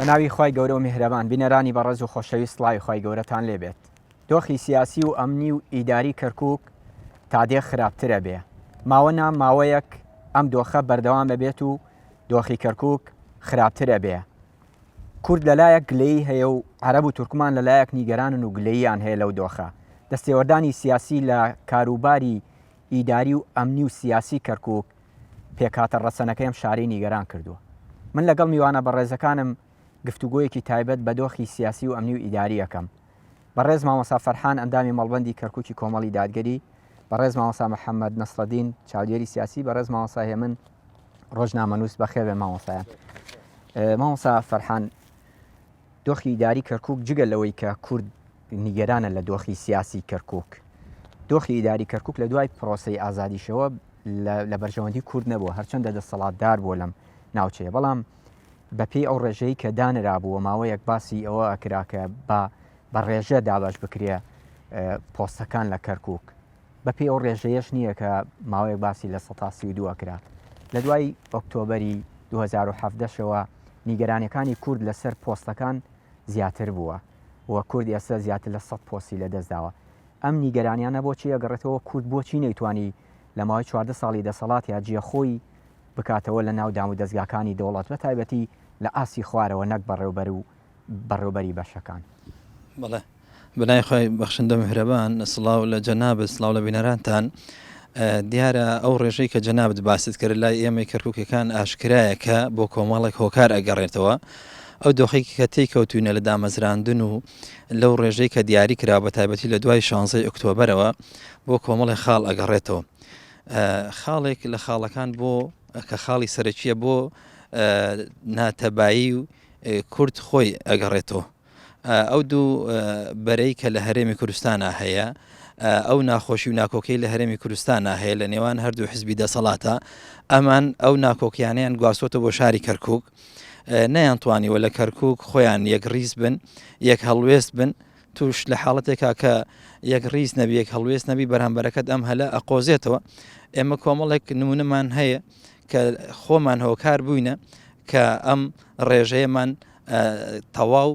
بەناوی خوای گەورە و میهرەبان بینەرانی بەڕێز و خۆشەویست سڵاوی خوای گەورەتان لێبێت دۆخی سیاسی و ئەمنی و ئیداری کەرکک تادێ خراپترە بێ ماوە نا ماوەیەک ئەم دۆخە بەردەوام بەبێت و دۆخی کەرکک خراپترە بێ کورد لەلایەک گلەیی هەیە و عەرەب و تورکمان لەلایەک نیگەرانن و گلەییان هەیە لەو دۆخە. دەستێوەردانی سیاسی لە کاروباری ئیداری و ئەمنی و سیاسی کەرکوک پێکهاتە ڕەسەنەکەی ئەم شارەی نیگەران کردووە. من لەگەڵ میوانە بەڕێزەکانم گفتوگۆیەکی تایبەت بە دۆخی سیاسی و ئەمنی و ئیداری ئەکەم. بەڕێز مامۆستا فەرحان ئەندامی مەڵبەندی کەرکوکی کۆمەڵی دادگەری، بەڕێز مامۆستا محەمەد نەسرەدین چاودێری سیاسی، بەڕێز مامۆستا هێمن ڕۆژنامەنووس بەخێربێن مامۆستایان. مامۆستا فەرحان دۆخی ئیداری کەرکک جگە لەوەی کە کورد نیگەرانە لە دۆخی سیاسی کەرکک دۆخی ئیداری کەرکک لە دوای پرۆسی ئازادیشەوە لە بەرژەوەندی کورد نەبووە هەرچەندە دەسەڵاتدار بووە لەم ناوچەیە بەڵام بەپێی ئەو ڕێژەی کە دانرابووە ماوەیەک باسی ئەوە ئەکرا کە بە بە ڕێژە دابش بکرێ پۆستەکان لە کەرکک بەپێی ئەو ڕێژەیەش نییە کە ماوەیەک باسی 32% ئەکرا. لە دوای ئۆکتۆبەری 2017 شەوە نیگەرانیەکانی کورد لەسەر پۆستەکان زیاتر بووە و کورد ئێستا زیاتر لە 100 پۆستی لەدەستداوە. ئەم نیگەرانیانە بۆچی ئەگەڕێتەوە کورد بۆچی نەیتوانی لە ماوەی 14 ساڵی دەسەڵاتیا جێخۆی بکاتەوە لە ناو دامودەزگاکانی دەوڵەت بە تایبەتی لە ئاستی خوارەوە نەک بەڕێوبەر و بەڕێوبەری بەشەکان. بەڵێ بەناوی خوای بەخشندە میهرەبان سڵاو لە جەنابت سڵاو لە بینەرانتان دیارە ئەو ڕێژەی کە جەنابت باست کرد لای ئێمەی کەرکوکەکان ئاشکرایە کە بۆ کۆمەڵێک هۆکار ئەگەڕێتەوە ئەو دۆخێک کە تێی کەوتوینە لە دامەزراندن و لەو ڕێژەی کە دیاری کرا بە تایبەتی لە دوای شانزەی ئۆکتۆبەرەوە بۆ کۆمەڵێک خاڵ ئەگەڕێتەوە خاڵێک لە خاڵەکان بۆ کە خاڵی سەرەکیە بۆ ناتەبایی و کورد خۆی ئەگەڕێتەوە. ئەو دوو بەرەی کە لە هەرێمی کوردستانا هەیە، ئەو ناخۆشی و ناکۆکیەی لە هەرێمی کوردستانا هەیە لە نێوان هەردوو حزبی دەسەڵاتە، ئەمان ئەو ناکۆکیانەیان گواستۆتە بۆ شاری کەرکوک، نەیانتوانیوە لە کەرکوک خۆیان یەک ڕیز بن، یەک هەڵوێست بن، توش لە حاڵەتێکا کە یەک ڕیز نەبی، یەک هەڵوێست نەبی، بەرامبەرەکەت ئەم هەلە ئەقۆزێتەوە. ئێمە کۆمەڵێک نمونەمان هەیە کە خۆمان هۆکار بووینە کە ئەم ڕێژەیەمان تەواو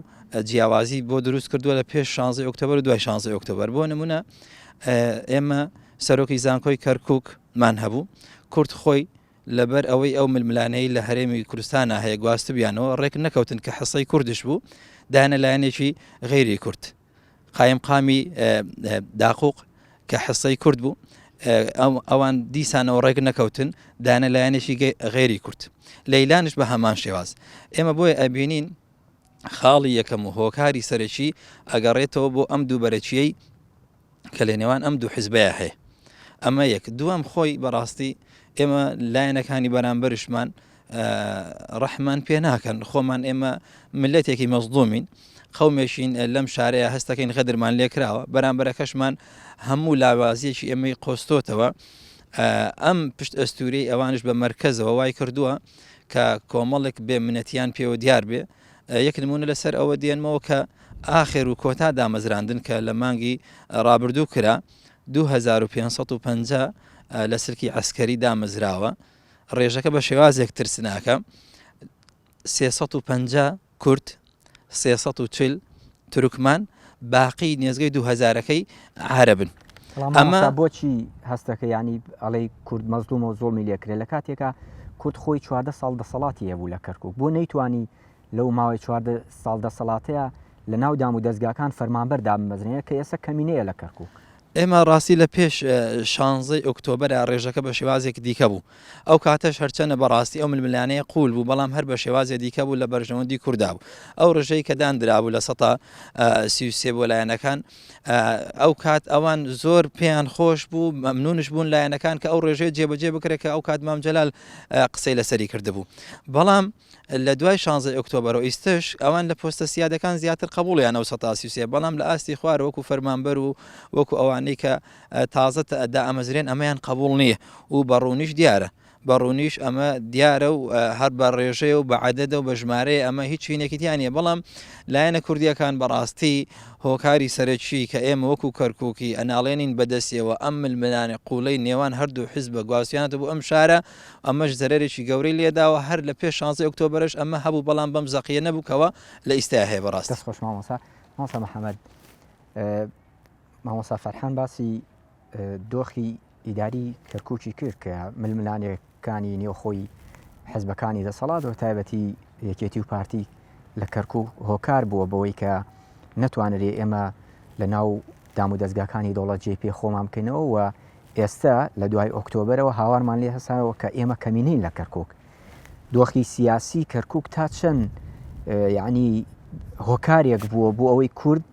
جیاوازی بۆ دروست کردووە لە پێش 16 ئۆکتۆبەر و دوای 16 ئۆکتۆبەر بۆ نمونە ئێمە سەرۆکی زانکۆی کەرکک مان هەبوو کورد خۆی لەبەر ئەوەی ئەو ململانەی لە هەرێمی کوردستانە هەیە گواستبیانەوە ڕێک نەکەوتن کە حسەی کوردش بوو دانە لایەنێکی غیری کورد قایمقامی داقوق کە حسەی کورد بوو ئەوان دیسانەوە ڕێک نەکەوتن دانە لایەنێکی غێری کورد لەیلانش بە هەمان شێواز ئێمە بۆیە ئەبینین خاڵی یەکەم و هۆکاری سەرەکی ئەگەڕێتەوە بۆ ئەم دووبەرەکیەی کە لە نێوان ئەم دوو حزبەیە هەیە ئەمە یەک دووەم خۆی بەڕاستی ئێمە لایەنەکانی بەرامبەرشمان ڕەحمان پێ ناکەن خۆمان ئێمە ملەتێکی مەزدومین قومێکین لەم شارەیە هەستەکەین غەدرمان لێکراوە بەرامبەرەکەشمان هەموو لاوازیەکی ئێمەی قۆستۆتەوە ئەم پشت ئەستوری ئەوانش بە مرکزەوە وای کردووە کە کۆمەڵێک بێ منەتیان پێوە دیار بێ یەک نمونە لەسەر ئەوە دێنمەوە کە ئاخر و کۆتا دامەزراندن کە لە مانگی ڕابردوو کرا 2550 لە سلکی عسکەری دامەزراوە ڕێژەکە بە شێوازێک ترسناکە 350 کورد 340 تورکمان باقی نێزگەی دوو هەزارەکەی عەرەبن. ئەمە بۆچی هەستەکە ینی ئەڵێی کورد مەزلومە و زۆڵمی لێکرێ لە کاتێکا کورد خۆی 14 ساڵ دەسەڵاتی هەبوو لە کەرکک بۆ نەیتوانی لەو ماوەی 14 ساڵ دەسەڵاتەیە لە ناو دام و دەستگاکان فەرمانبەر دابمەزرێنێت کە ئێستا کەمینەیە لە کەرکک. ئێمە ڕاستی لە پێش شانزەی ئۆکتۆبەرا ڕێژەکە بە شێوازێک دیکە بوو. ئەو کاتەش هەرچەنە بە ڕاستی ئەو ململانێیە قوول بوو، بەڵام هەر بە شێوازێ دیکە بوو لە بەرژەوەندی کوردا بوو. ئەو ڕێژەی کە داندرابوو 33% بۆ لایەنەکان، ئەو کات ئەوان زۆر پێیان خۆش بوو، مەمنوونش بوون لایەنەکان کە ئەو ڕێژەیە جێبەجێ بکرێت کە ئەو کات مام جەلال قسەی لەسەری کردبوو. بەڵام لە دوای شانزەی ئۆکتۆبەرەوە ئیستەش ئەوان لە پۆستە سیادەکان زیاتر قبوڵیانە و 33% بەڵام لە ئاستی خوار وەکو فەرمانبەر و وەکو ئەوانەی کە تازە دائەمەزرێن ئەمەیان قبوڵ نییە و بە ڕوونیش دیارە. بە ڕوونیش ئەمە دیارە و هەر بە ڕێژەیە و بە عەدەدە و بە ژمارەیە ئەمە هیچ هینێکی تیا نییە بەڵام لایەنە کوردییەکان بەڕاستی هۆکاری سەرەکی کە ئێمە وەکو کەرکوکی ئەناڵێنین بەدەستیەوە ئەم ململانێ قوڵەی نێوان هەردوو حزبە گواستویانەتە بۆ ئەم شارە ئەمەش زەرەرێکی گەورەی لێداوە هەر لە پێش شانزەی ئۆکتۆبەرش ئەمە هەبوو بەڵام بەم زەقیە نەبوو کەوا لە ئیستایا هەیە بەڕاستی. دەست خۆش مامۆستا. مامۆستا محەمەد مامۆستا فەرحان باسی دۆخی ئیداری کەرکوکی کرد کە ململانێکانی نێوخۆی حزبەکانی دەسەڵات و تایبەتی یەکێتی و پارتی لە کەرکک هۆکار بووە بەوەی کە نەتوانرێ ئێمە لە ناو دام و دەستگاکانی دەوڵەت جێ پێ خۆمان بکەینەوە و ئێستا لە دوای ئۆکتۆبەرەوە هاوارمان لێ هەساوە کە ئێمە کەمینین لە کەرکک دۆخی سیاسی کەرکک تا چەند یعنی هۆکارێک بووە بۆ ئەوەی کورد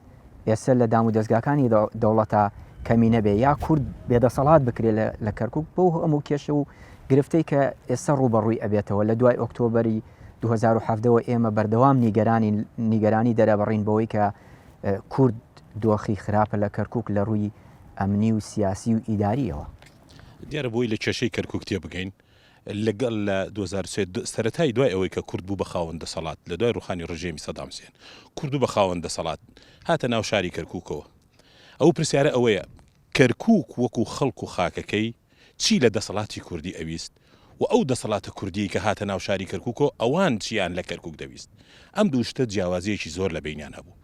ئێستا لە دام و دەستگاکانی دەوڵەتە کەمی نەبێ یا کورد بێدەسەڵات بکرێت لە کەرکک بۆ هەموو کێشە و گرفتەی کە ئێستا ڕوبەڕووی ئەبێتەوە لە دوای ئۆکتۆبری 2017ەوە ئێمە بەردەوام نیگەرانی نیگەرانی دەرەبڕین بەوەی کە کورد دۆخی خراپە لە کەرکک لە ڕووی ئەمنی و سیاسی و ئیداریەوە. دیارە بۆی لە کێشەی کەرکک تێبگەین لەگەڵ لە 2003 سەرەتای دوای ئەوەی کە کورد بوو بە خاوەن دەسەڵات لە دوای ڕوخانی ڕژێمی سەدام حسێن کورد بوو بە خاوەن دەسەڵات هاتە ناو شاری کەرکوکەوە ئەو پرسیارە ئەوەیە کەرکوک وەکو خەڵک و خاکەکەی چی لە دەسەڵاتی کوردی ئەویست و ئەو دەسەڵاتە کوردیەی کە هاتە ناو شاری کەرکوکەوە ئەوان چیان لە کەرکوک دەویست ئەم دوو شتە جیاوازیەکی زۆر لە بەینیان هەبوو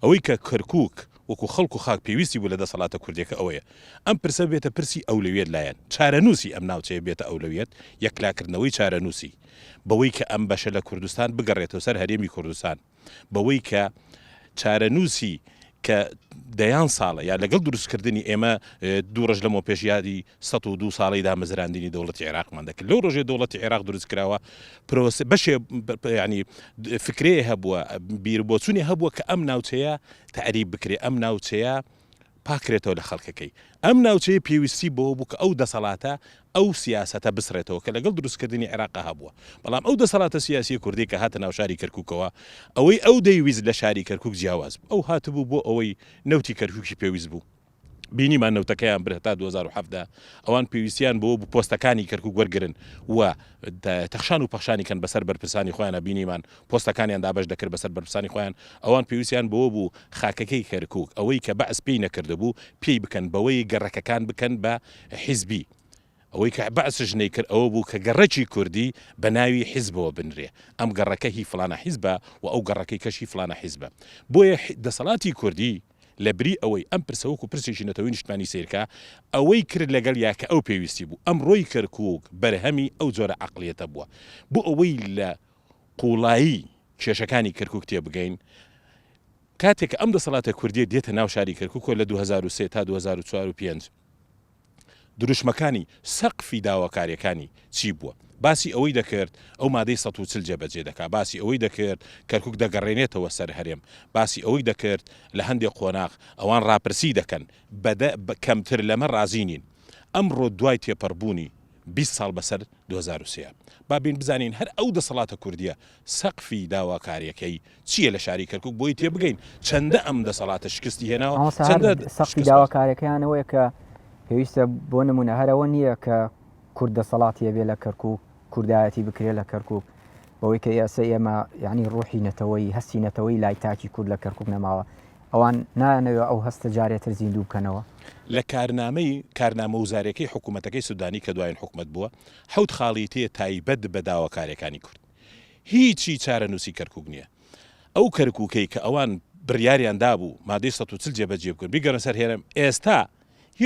ئەوەی کە کەرکوک وەکو خەڵک و خاک پێویستی بوو لە دەسەڵاتە کوردیەکە ئەوەیە ئەم پرسە ببێتە پرسی ئەولەویەت لایان، چارەنووسی ئەم ناوچەیە ببێتە ئەولەویەت، یەکلاکردنەوەی چارەنووسی، بەوەی کە ئەم بەشە لە کوردستان بگەڕێتەوە سەر هەرێمی کوردستان، بەوەی کە چارەنووسی کە دەیان ساڵە یا لەگەڵ دروستکردنی ئێمە دوو ڕۆژ لەمەو پێش یادی 102 ساڵەی دامەزراندنی دەوڵەتی عێراقمان دەکرد لەو ڕۆژێ دەوڵەتی عێراق دروست کراوە پرۆسە بەشێ ینی فکرەیە هەبووە بیر بۆچوونی هەبووە کە ئەم ناوچەیە تەعریب بکرێ ئەم ناوچەیە پاکرێتەوە لە خەڵکەکەی. ئەم ناوچەیە پێویستی بەوە بوو کە ئەو دەسەڵاتە ئەو سیاسەتە بسڕێتەوە کە لەگەڵ دروستکردنی عێراقا هەبووە. بەڵام ئەو دەسەڵاتە سیاسییە کوردەی کە هاتە ناو شاری کەرکوکەوە، ئەوەی ئەو دەیویست لە شاری کەرکوک جیاواز بوو. ئەو هاتبوو بۆ ئەوەی نەوتی کەرکوکی پێویست بوو. بینیمان نەوتەکەیان برد هەتا 2017. ئەوان پێویستیان بەوە بوو پۆستەکانی کەرکوک وەرگرن و تەخشان و پەخشانی کەن بەسەر بەرپرسانی خۆیانا. بینیمان پۆستەکانیان دابەش دەکرد بەسەر بەرپرسانی خۆیان، ئەوان پێویستیان بەوە بوو خاکەکەی کەرکوک ئەوەی کە بەعس پێی نەکردبوو پێی بکەن، بەوەی گەڕەکەکان بکەن بە حیزبی، ئەوەی کە بەعسش نەیکرد ئەوە بوو کە گەڕەکی کوردی بە ناوی حیزبەوە بنرێ، ئەم گەڕەکە هی فڵانە حیزبە و ئەو گەڕەکەی کەش هی فڵانە حیزبە. بۆیە دەسەڵاتی کوردی لە بری ئەوەی ئەم پرسە وەکو پرسێکی نەتەوەی نیشتمانی سەیر کا، ئەوەی کرد لەگەڵیا کە ئەو پێویستی بوو. ئەمڕۆی کەرکوک بەرهەمی ئەو جۆرە عەقڵیەتە بووە. بۆ ئەوەی لە قووڵایی کێشەکانی کەرکوک تێبگەین، کاتێک کە ئەم دەسەڵاتە کوردیە دێتە ناو شاری کەرکوکەوە لە 2003 تا 2004 و 5 دروشمەکانی سەقفی داواکاریەکانی چی بووە؟ باسی ئەوەی دەکرد ئەو مادەی 140 جێبەجێ دەکا، باسی ئەوەی دەکرد کەرکوک دەگەڕێنێتەوە سەر هەرێم، باسی ئەوەی دەکرد لە هەندێک قۆناغ ئەوان ڕاپرسی دەکەن، بەدە کەمتر لەمە ڕازی نین. ئەمڕۆ دوای تێپەڕبوونی 20 ساڵ بەسەر 2003 با بێین بزانین هەر ئەو دەسەڵاتە کوردیە سەقفی داواکاریەکەی چیە لە شاری کەرکوک بۆی تێبگەین چەندە ئەم دەسەڵاتە شکستی هێناوە مامۆستا هەر چەندە سەقفی شکست خواردوە. داواکاریەکەیان ئەوەیە کە پێویستە بۆ نمونە هەر ئەوە نییە کە کورد دەسەڵاتی هەبێ لە کەرکوک کوردایەتی بکرێ لە کەرکوک بەوەی کە ئێستا ئێمە یعنی ڕوحی نەتەوەی هەستی نەتەوەی لای تاکی کورد لە کەرکوک نەماوە ئەوان نایانەوێ ئەو هەستە جارێ تر زیندوو بکەنەوە. لە کارنامەی کارنامە وزاریەکەی حکومەتەکەی سودانی کە دواین حکومەت بووە حەوت خاڵی تێ تایبەت بە داواکاریەکانی کورد هیچی چارەنوسی کەرکوک نیە ئەو کەرکوکەی کە ئەوان بریاریان دابوو مادەی 140 جێبەجێ بکەن بیگەڕێن سەر هێرم ئێستا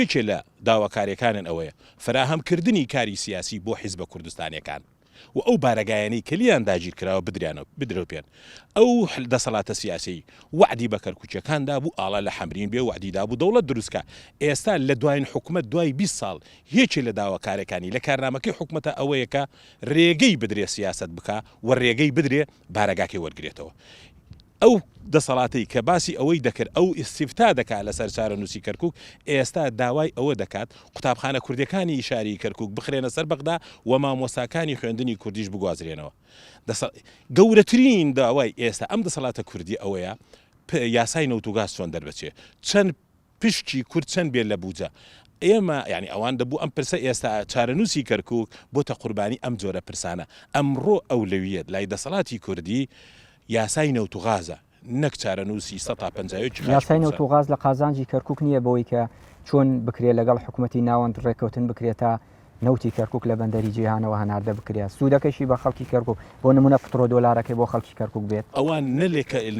یەکێ لە داواکاریەکانیان ئەوەیە فەراهەم کردنی کاری سیاسی بۆ حیزبە کوردستانیەکان. و ئەو بارەگایانەی کە لێیان داگیرکراوە بدریانەوە بدرەو پێن. ئەو دەسەڵاتە سیاسیەی وەعدی بە کەرکوکیەکان دابوو ئاڵا لە حەمرین بێ وەعدی دابوو دەوڵەت دروست کا ئێستا لە دواین حکومەت دوای 20 ساڵ یەکێ لە داواکارەکانی لە کارنامەکەی حکومەتە ئەوەیە کە رێگەی بدرێ سیاسەت بکا و رێگەی بدرێ بارەگاکەی وەرگرێتەوە. ئەو دەسەڵاتەی کە باسی ئەوەی دەکرد ئەو ئیستیفتا دەکات لەسەر چارەنووسی کەرکوک، ئێستا داوای ئەوە دەکات قوتابخانە کوردیەکانی شاری کەرکوک بخرێنە سەر بەغدا و مامۆستاکانی خوێندنی کوردیش بگوازرێنەوە. گەورەترین داوای ئێستا ئەم دەسەڵاتە کوردیە ئەوەیە یاسای نەوت و گاز چۆن دەربچێ، چەند پشکی کورد چەند بێت لە بوجە. ئێمە یانی ئەوان دەبوو ئەم پرسە ئێستا چارەنووسی کەرکووک بۆتە قوربانی ئەم جۆرە پرسانە. ئەمڕۆ ئەولەویەت لای دەسەڵاتی کوردی یاسای نەوت و غازە نەک چارەنووسی سەتا 51 خاکی یاسای نەوت کوردستان. و غاز لە قازانجی کەرکووک نییە بەوەی کە چۆن بکرێ لەگەڵ حکومەتی ناوەند ڕێککەوتن بکرێ تا نەوتی کەرکوک لە بەندەری جیهانەوە هەناردە بکرێت سوودەکەشی بە خەڵکی کەرکوک بۆ نمونە پترۆدۆلارەکەی بۆ خەڵکی کەرکوک بێت. ئەوان نە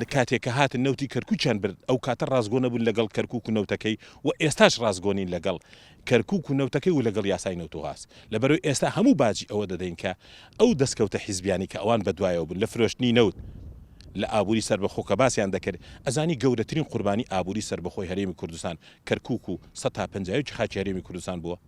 لە کاتێک کە هاتن نەوتی کەرکوکیان برد ئەو کاتە ڕاستگۆ نەبوون لەگەڵ کەرکوک و نەوتەکەی و ئێستاش ڕاستگۆ نین لەگەڵ کەرکوک و نەوتەکەی و لەگەڵ یاسای نەوت و غاز لەبەرئەوەی ئێستا هەموو باجی ئەوە دەدەین کە ئەو دەستکەوتە حیزبیانەی کە ئەوان بەدوایەوە بوون لە فرۆشتنی نەوت لە ئابوری سەربەخۆ کە باسیان دەکرد ئەزانی گەورەترین قوربانی ئابوری سەربەخۆی هەرێمی کوردستان کەرکوک و 151 خاکی هەرێمی کوردستان بووە.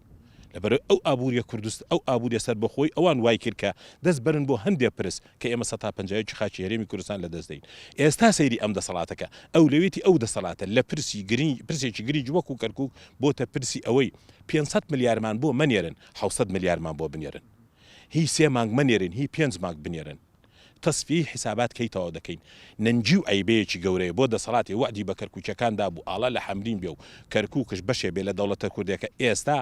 لەبەرئەوەی ئەو ئابووریە کوردست ئەو ئابووریە سەربەخۆی ئەوان وای کرد کە دەست بەرن بۆ هەندێ پرس کە ئێمە سەتا 51 خاکی هەرێمی کوردستان لە دەست دەین ئێستا سەیری ئەم دەسەڵاتەکە ئەولەویەتی ئەو دەسەڵاتە لە پرسی گرنگ پرسێکی گرنگ وەکو کەرکوک بۆتە پرسی ئەوەی 500 ملیارمان بۆ مەنێرن 700 ملیارمان بۆ بنێرن هی سێ مانگ مەنێرن هی پێنج مانگ بنێرن. تەسفیەی حیسابات کەی تەواو دەکەین؟ نەنگی و عەیبەیەکی گەورەیە بۆ دەسەڵاتێ وەعدی بە کەرکوکیەکان دابوو ئاڵا لە حەمرین بێ و کەرکوکش بەشێ بێ لە دەوڵەتە کوردێکە ئێستا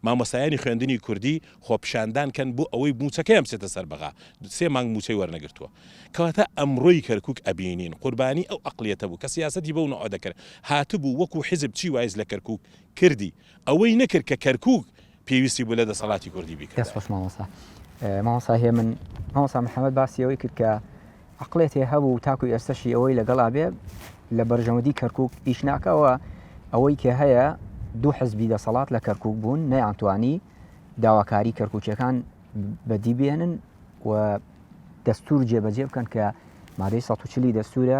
مامۆستایانی خوێندنی کوردی خۆپیشاندان کەن بۆ ئەوەی موچەکەیان بچێتە سەر بەغا سێ مانگ موچەی وەرنەگرتووە کەواتە ئەمڕۆی کەرکوک ئەبینین قوربانی ئەو ئەقڵیەتە بوو کە سیاسەتی بەو نەوعە دەکرد هاتبوو وەکو حیزب چی وایز لە کەرکوک کردی ئەوەی نەکرد کە کەرکوک پێویستی بوو لە دەسەڵاتی کوردی بیکردایە. دەست خۆش مامۆستا. مامۆستا هێمن، مامۆستا محەممەد باسی ئەوەی کرد کە عەقڵێتێ هەبوو تاکو ئێستەشی ئەوەی لەگەڵا بێ لە بەرژەوەندی کەرکک ئیش ناکەوە ئەوەی کە هەیە دوو حزبی دەسەڵات لە کەرکک بوون نەیانتوانی داواکاری کەرکوکیەکان بەدی بێنن و دەستور جێبەجێ بکەن کە مادەی 140 دەستورە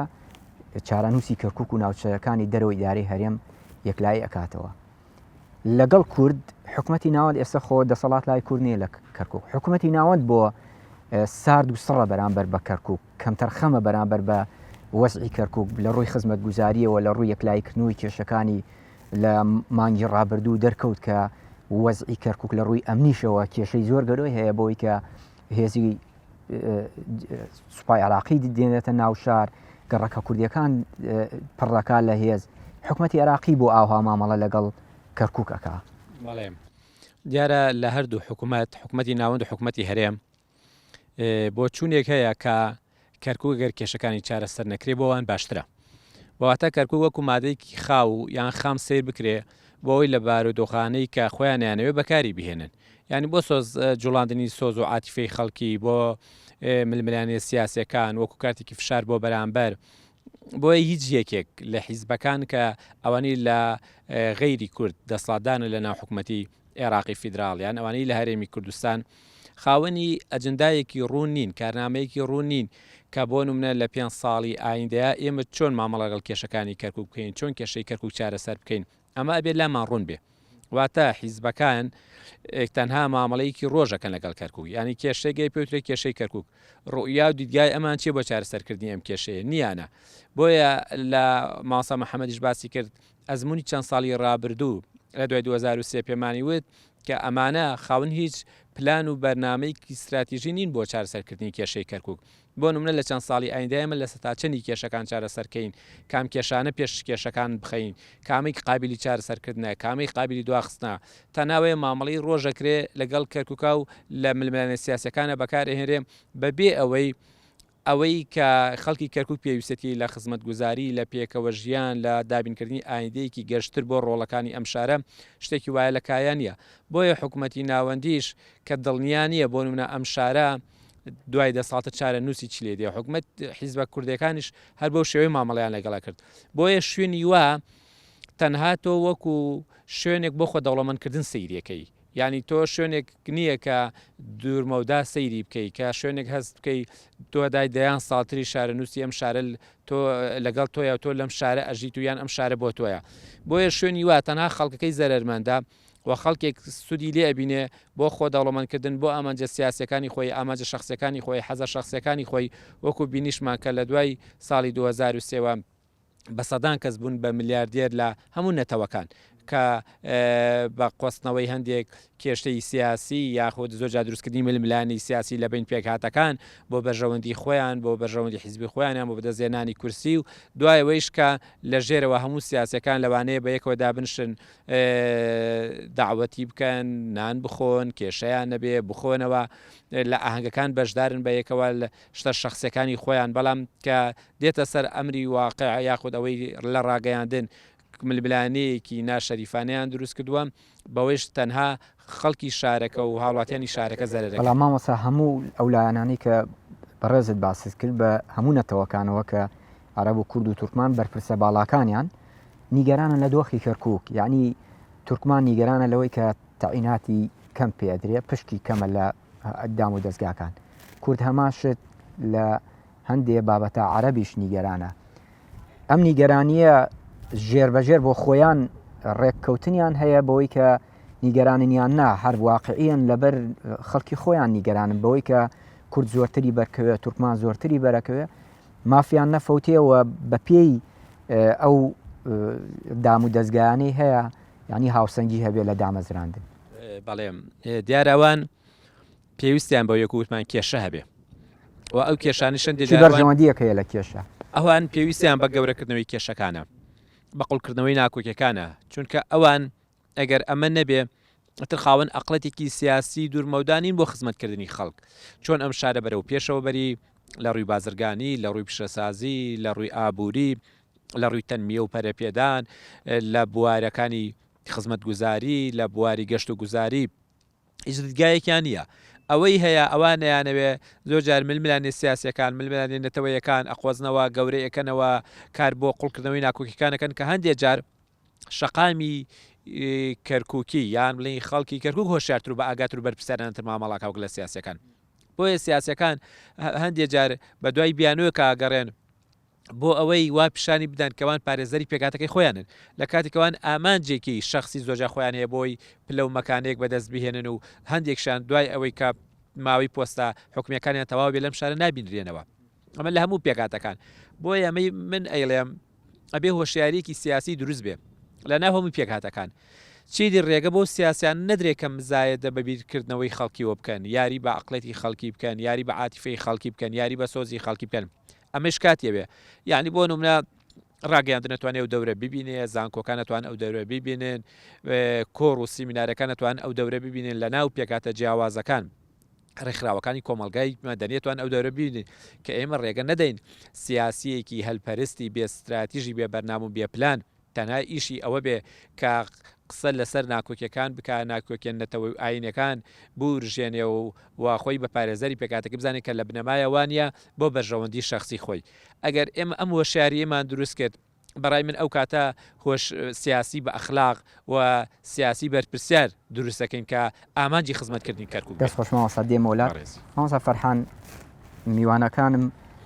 چارەنووسی کەرکک و ناوچەکانی دەرەوەی ئیدارەی هەرێم یەکلایی ئەکاتەوە. لەگەڵ کورد حکومەتی ناوەند ئێستا خۆ دەسەڵات لای کورد نییە لە کەرکک حکومەتی ناوەند بۆ سارد و سڕە بەرامبەر بە کەرکک کەمتەرخەمە بەرامبەر بە وەزعی کەرکک لە ڕووی خزمەتگوزاریەوە لە ڕووی یەکلاییکردنەوەی کێشەکانی لە مانگی ڕابردوو دەرکەوت کە وەزعی کەرکک لە ڕووی ئەمنیشەوە کێشەی زۆر گەورەی هەیە بۆی کە هێزی سوپای عراقی دێنێتە ناو شار گەڕەکە کوردیەکان پڕەکە لە هێز حکوومەتتی عراقی بۆ ئاها مامەڵە لەگەڵ کەرکک ئەک بەڵێ دیارە لە هەردوو حکوومەت حکوومەتی ناوەند و حکوومەتی هەرێم بۆ چوونێک هەیە کە کەرکوک گەر کێشەکانی چارەسەر نەکرێ بۆ وان باشترە. بە واتا کەرکوک وەکو مادەیەکی خاو یان خام سەیر بکرێ بۆ ئەوەی لە بارودۆخانەی کە خۆیان ئەیانەوێ بەکاری بهێنن. یانی بۆ سۆز جوڵاندنی سۆز و عاتیفەی خەڵکی بۆ ململانێ سیاسیەکان وەکو کارتێکی فشار بۆ بەرامبەر بۆیە هیچ یەکێک لە حیزبەکان کە ئەوانەی لە غەیری کورد دەسڵاتدانە لە ناو حکومەتی عێراقی فیدراڵ یان ئەوانەی لە هەرێمی کوردستان خاوەنی ئەجندایەکی ڕوون نین، کارنامەیەکی ڕوون نین کە بۆ نمونە لە پێنج ساڵی ئایندەیا ئێمە چۆن مامەڵە لەگەڵ کێشەکانی کەرکوک بکەین، چۆن کێشەی کەرکوک چارەسەر بکەین، ئەمە ئەبێت لامان ڕوون بێ. واتە حیزبەکان تەنها مامەڵەیەکی ڕۆژەکەن لەگەڵ کەرکوک، یانی کێشەی گەی پێوترێ کێشەی کەرکوک، ڕوئیا و دیدگای ئەمان چیە بۆ چارەسەرکردنی ئەم کێشەیە؟ نییانە. بۆیە لە مامۆستا محەمەدیش باسی کرد ئەزموونی چەند ساڵی ڕابردوو لە دوای 2003 پێمانی وت کە ئەمانە خاوەن هیچ پلان و بەرنامەیەکی ستراتیژی نین بۆ چارەسەرکردنی کێشەی کەرکوک. بۆ نمونە لە چەند ساڵی ئایندە ئێمە لە سەتا چەندی کێشەکان چارەسەرکەین، کام کێشانە پێش کێشەکان بخەین، کامەی قابیلی چارەسەرکردنە، کامەی قابیلی دواخستنە. تەنها وەیە مامەڵەی ڕۆژەکرێ لەگەڵ کەرکوکا و لە ململانێ سیاسیەکانە بەکارئەهێنرێ بەبێ ئەوەی ئەوەی کە خەڵکی کەرکوک پێویستیەتی لە خزمەتگوزاری، لە پێکەوە ژیان، لە دابینکردنی ئایندەیەکی گەشتر بۆ ڕۆڵەکانی ئەم شارە، شتێکی وایە لە کایە نییە. بۆیە حکومەتی ناوەندیش کە دڵنیا نییە بۆ نمونە ئەم شارە دوای دەسەڵاتە چارەنووسی چی لێ دێ، حکومەت حیزبە کوردیەکانیش هەر بەو شێوەیە مامەڵەیان لەگەڵا کرد. بۆیە شوێنی وا تەنها تۆ وەکو شوێنێک بۆ خۆ دەوڵەمەندکردن سەیریەکەی. یانی تۆ شوێنێک نییە کە دوورمەودا سەیری بکەی کە شوێنێک هەست بکەی تۆ دای دەیان ساڵتری شارەنووسی ئەم شارە تۆ لەگەڵ تۆیە تۆ لەم شارە ئەژیت و یان ئەم شارە بۆ تۆیە بۆیە شوێنی وا تەنها خەڵکەکەی زەرەرمەندە و خەڵکێک سوودی لێ ئەبینێ بۆ خۆ دەوڵەمەندکردن بۆ ئامانجە سیاسەکانی خۆی ئامانجە شخصەکانی خۆی حەزە شخصەکانی خۆی وەکو بینیشمان کە لە دوای ساڵی 2023 بە سەدان کەس بوون بە ملیاردێر لە هەموو نەتەوەکان. کە بە قۆستنەوەی هەندێک کێشەی سیاسی یاخود زۆرجار دروستکردنی ململانێی سیاسی لە بەین پێکهاتەکان بۆ بەرژەوەندی خۆیان، بۆ بەرژەوەندی حیزبی خۆیان یان بۆ بەدەستهێنانی کورسی و دوای ئەوەیش کە لە ژێرەوە هەموو سیاسیەکان لەوانەیە بە یەکەوە دابنشن دەعوەتی بکەن، نان بخۆن، کێشەیان نەبێ، بخۆنەوە، لە ئاهەنگەکان بەشدارن بە یەکەوە لە شتە شەخسیەکانی خۆیان، بەڵام کە دێتە سەر ئەمری واقع یاخود ئەوەی لە ڕاگەیاندن ململانێیەکی ناشەریفانەیان دروست کردووە، بەوەیش تەنها خەڵکی شارەکە و هاوڵاتیانی شارەکە زەرەر بەڵام مامۆستا هەموو ئەو لایەنانەی کە بەڕێزت باست کرد بە هەموو نەتەوەکانەوە کە عەرەب و کورد و تورکمان بەرپرسە باڵاکانیان نیگەرانن لە دۆخی کەرکوک یعنی تورکمان نیگەرانە لەوەی کە تەعیناتی کەم پێدرێ پشکی کەمە لە دام و دەستگاکان کورد هەمان شت لە هەندێ بابەتە عەرەبیش نیگەرانە ئەم نیگەرانیە ژێر بەژێر بۆ خۆیان ڕێککەوتنیان هەیە بەوەی کە نیگەرانن یان نا هەر واقعیان لەبەر خەڵکی خۆیان نیگەرانن بەوەی کە کورد زۆرتری بەرکەوێت تورکمان زۆرتری بەرەکەوێ مافیان نەفەوتێ و بەپێی ئەو دام و دەستگایانەی هەیە ینی هاوسەنگی هەبێ لە دامەزراندن. بەڵێ دیارە ئەوان پێویستیان بە یەک وتمان کێشە هەبێ و ئەو کێشانیش هەندێک جار بەرژەوەندیەک هەیە لە کێشە. ئەوان پێویستیان بە گەورەکردنەوەی کێشەکانە، بە قوڵکردنەوەی ناکۆکیەکانە، چونکە ئەوان ئەگەر ئەمە نەبێ ئیتر خاوەن ئەقڵێتێکی سیاسی دوورمەودا نین بۆ خزمەتکردنی خەڵک، چۆن ئەم شارە بەرەو پێشەوە بەری لە ڕووی بازرگانی، لە ڕووی پیشەسازی، لە ڕووی ئابووری، لە ڕووی تەنمیە و پەرەپێدان، لە بوارەکانی خزمەتگوزاری، لە بواری گەشتوگوزاری. هیچ دیدگایەکیان نییە. ئەوەی هەیە ئەوان نەیانەوێ زۆر جار ململانێ سیاسیەکان، ململانێ نەتەوەیەکان ئەقۆزنەوە، گەورەی ئەکەنەوە، کار بۆ قوڵکردنەوەی ناکۆکیەکان ئەکەن کە هەندێ جار شەقامی کەرکوکی یان بڵێین خەڵکی کەرکوک هۆشیارتر و بە ئاگاتر و بەرپرسیارانەتر مامەڵە ئەکا وەک لە سیاسیەکان. بۆیە سیاسیەکان هەندێ جار بە دوای بیانووێکا ئەگەڕێن بۆ ئەوەی وا پیشانی بدەن کە وان پارێزەری پێکهاتەکەی خۆیانن، لە کاتێک کە وان ئامانجێکی شەخسی زۆرجار خۆیان هەیە بۆی پلە و مەکانەیەک بەدەست بهێنن و هەندێکشیان دوای ئەوەی کە ماوەی پۆستە حکومییەکانیان تەواو بێ لەم شارە نابینرێنەوە. ئەمە لە هەموو پێکهاتەکان. بۆیە ئەمەی من ئەیڵێم ئەبێ هۆشیارییەکی سیاسی دروست بێ لە ناو هەموو پێکهاتەکان. چیدی ڕێگە بەو سیاسیانە نەدرێ کە مزایەدە بە بیرکردنەوەی خەڵکیەوە بکەن، یاری بە عەقڵێتی خەڵکی بکەن، یاری بە عاتیفەی خەڵکی بکەن، یاری بە سۆزی خەڵکی بکەن. ئەمەیش کاتیەوێ یعنی بۆ نمونە ڕاگەیاندن ئەتوانێ ئەو دەورە ببینێ زانکۆکان ئەتوان ئەو دەورە ببینن کۆڕ و سیمینارەکان ئەتوان ئەو دەورە ببینن لە ناو پێکاتە جیاوازەکان ڕێکخراوەکانی کۆمەلگای مەدەنیتوان ئەو دەورە ببینن کە ئێمە ڕێگە نەدەین سیاسیەکی هەلپەرستی بێ ستراتیژی بێ بەرنامە و بێ پلان تەنها ئیشی ئەوە بێ کە قسە لەسەر ناکۆکیەکان بکا، ناکۆکیە نەتەوەی و ئایینیەکان بورژێنێ و و خۆی بە پارێزەری پێکهاتەکەی بزانێ کە لە بنەمایا وانیە بۆ بەرژەوەندی شەخسی خۆی. ئەگەر ئێمە ئەم هۆشیاریەمان دروست کرد بەڕای من ئەو کاتە هۆش سیاسی بە ئەخلاق و سیاسی بەرپرسیار دروست دەکەین کە ئامانجی خزمەتکردنی کەرکوک بێت. دەست خۆش مامۆستا دێمەوە لات. بەڕێز. مامۆستا فەرحان میوانەکانم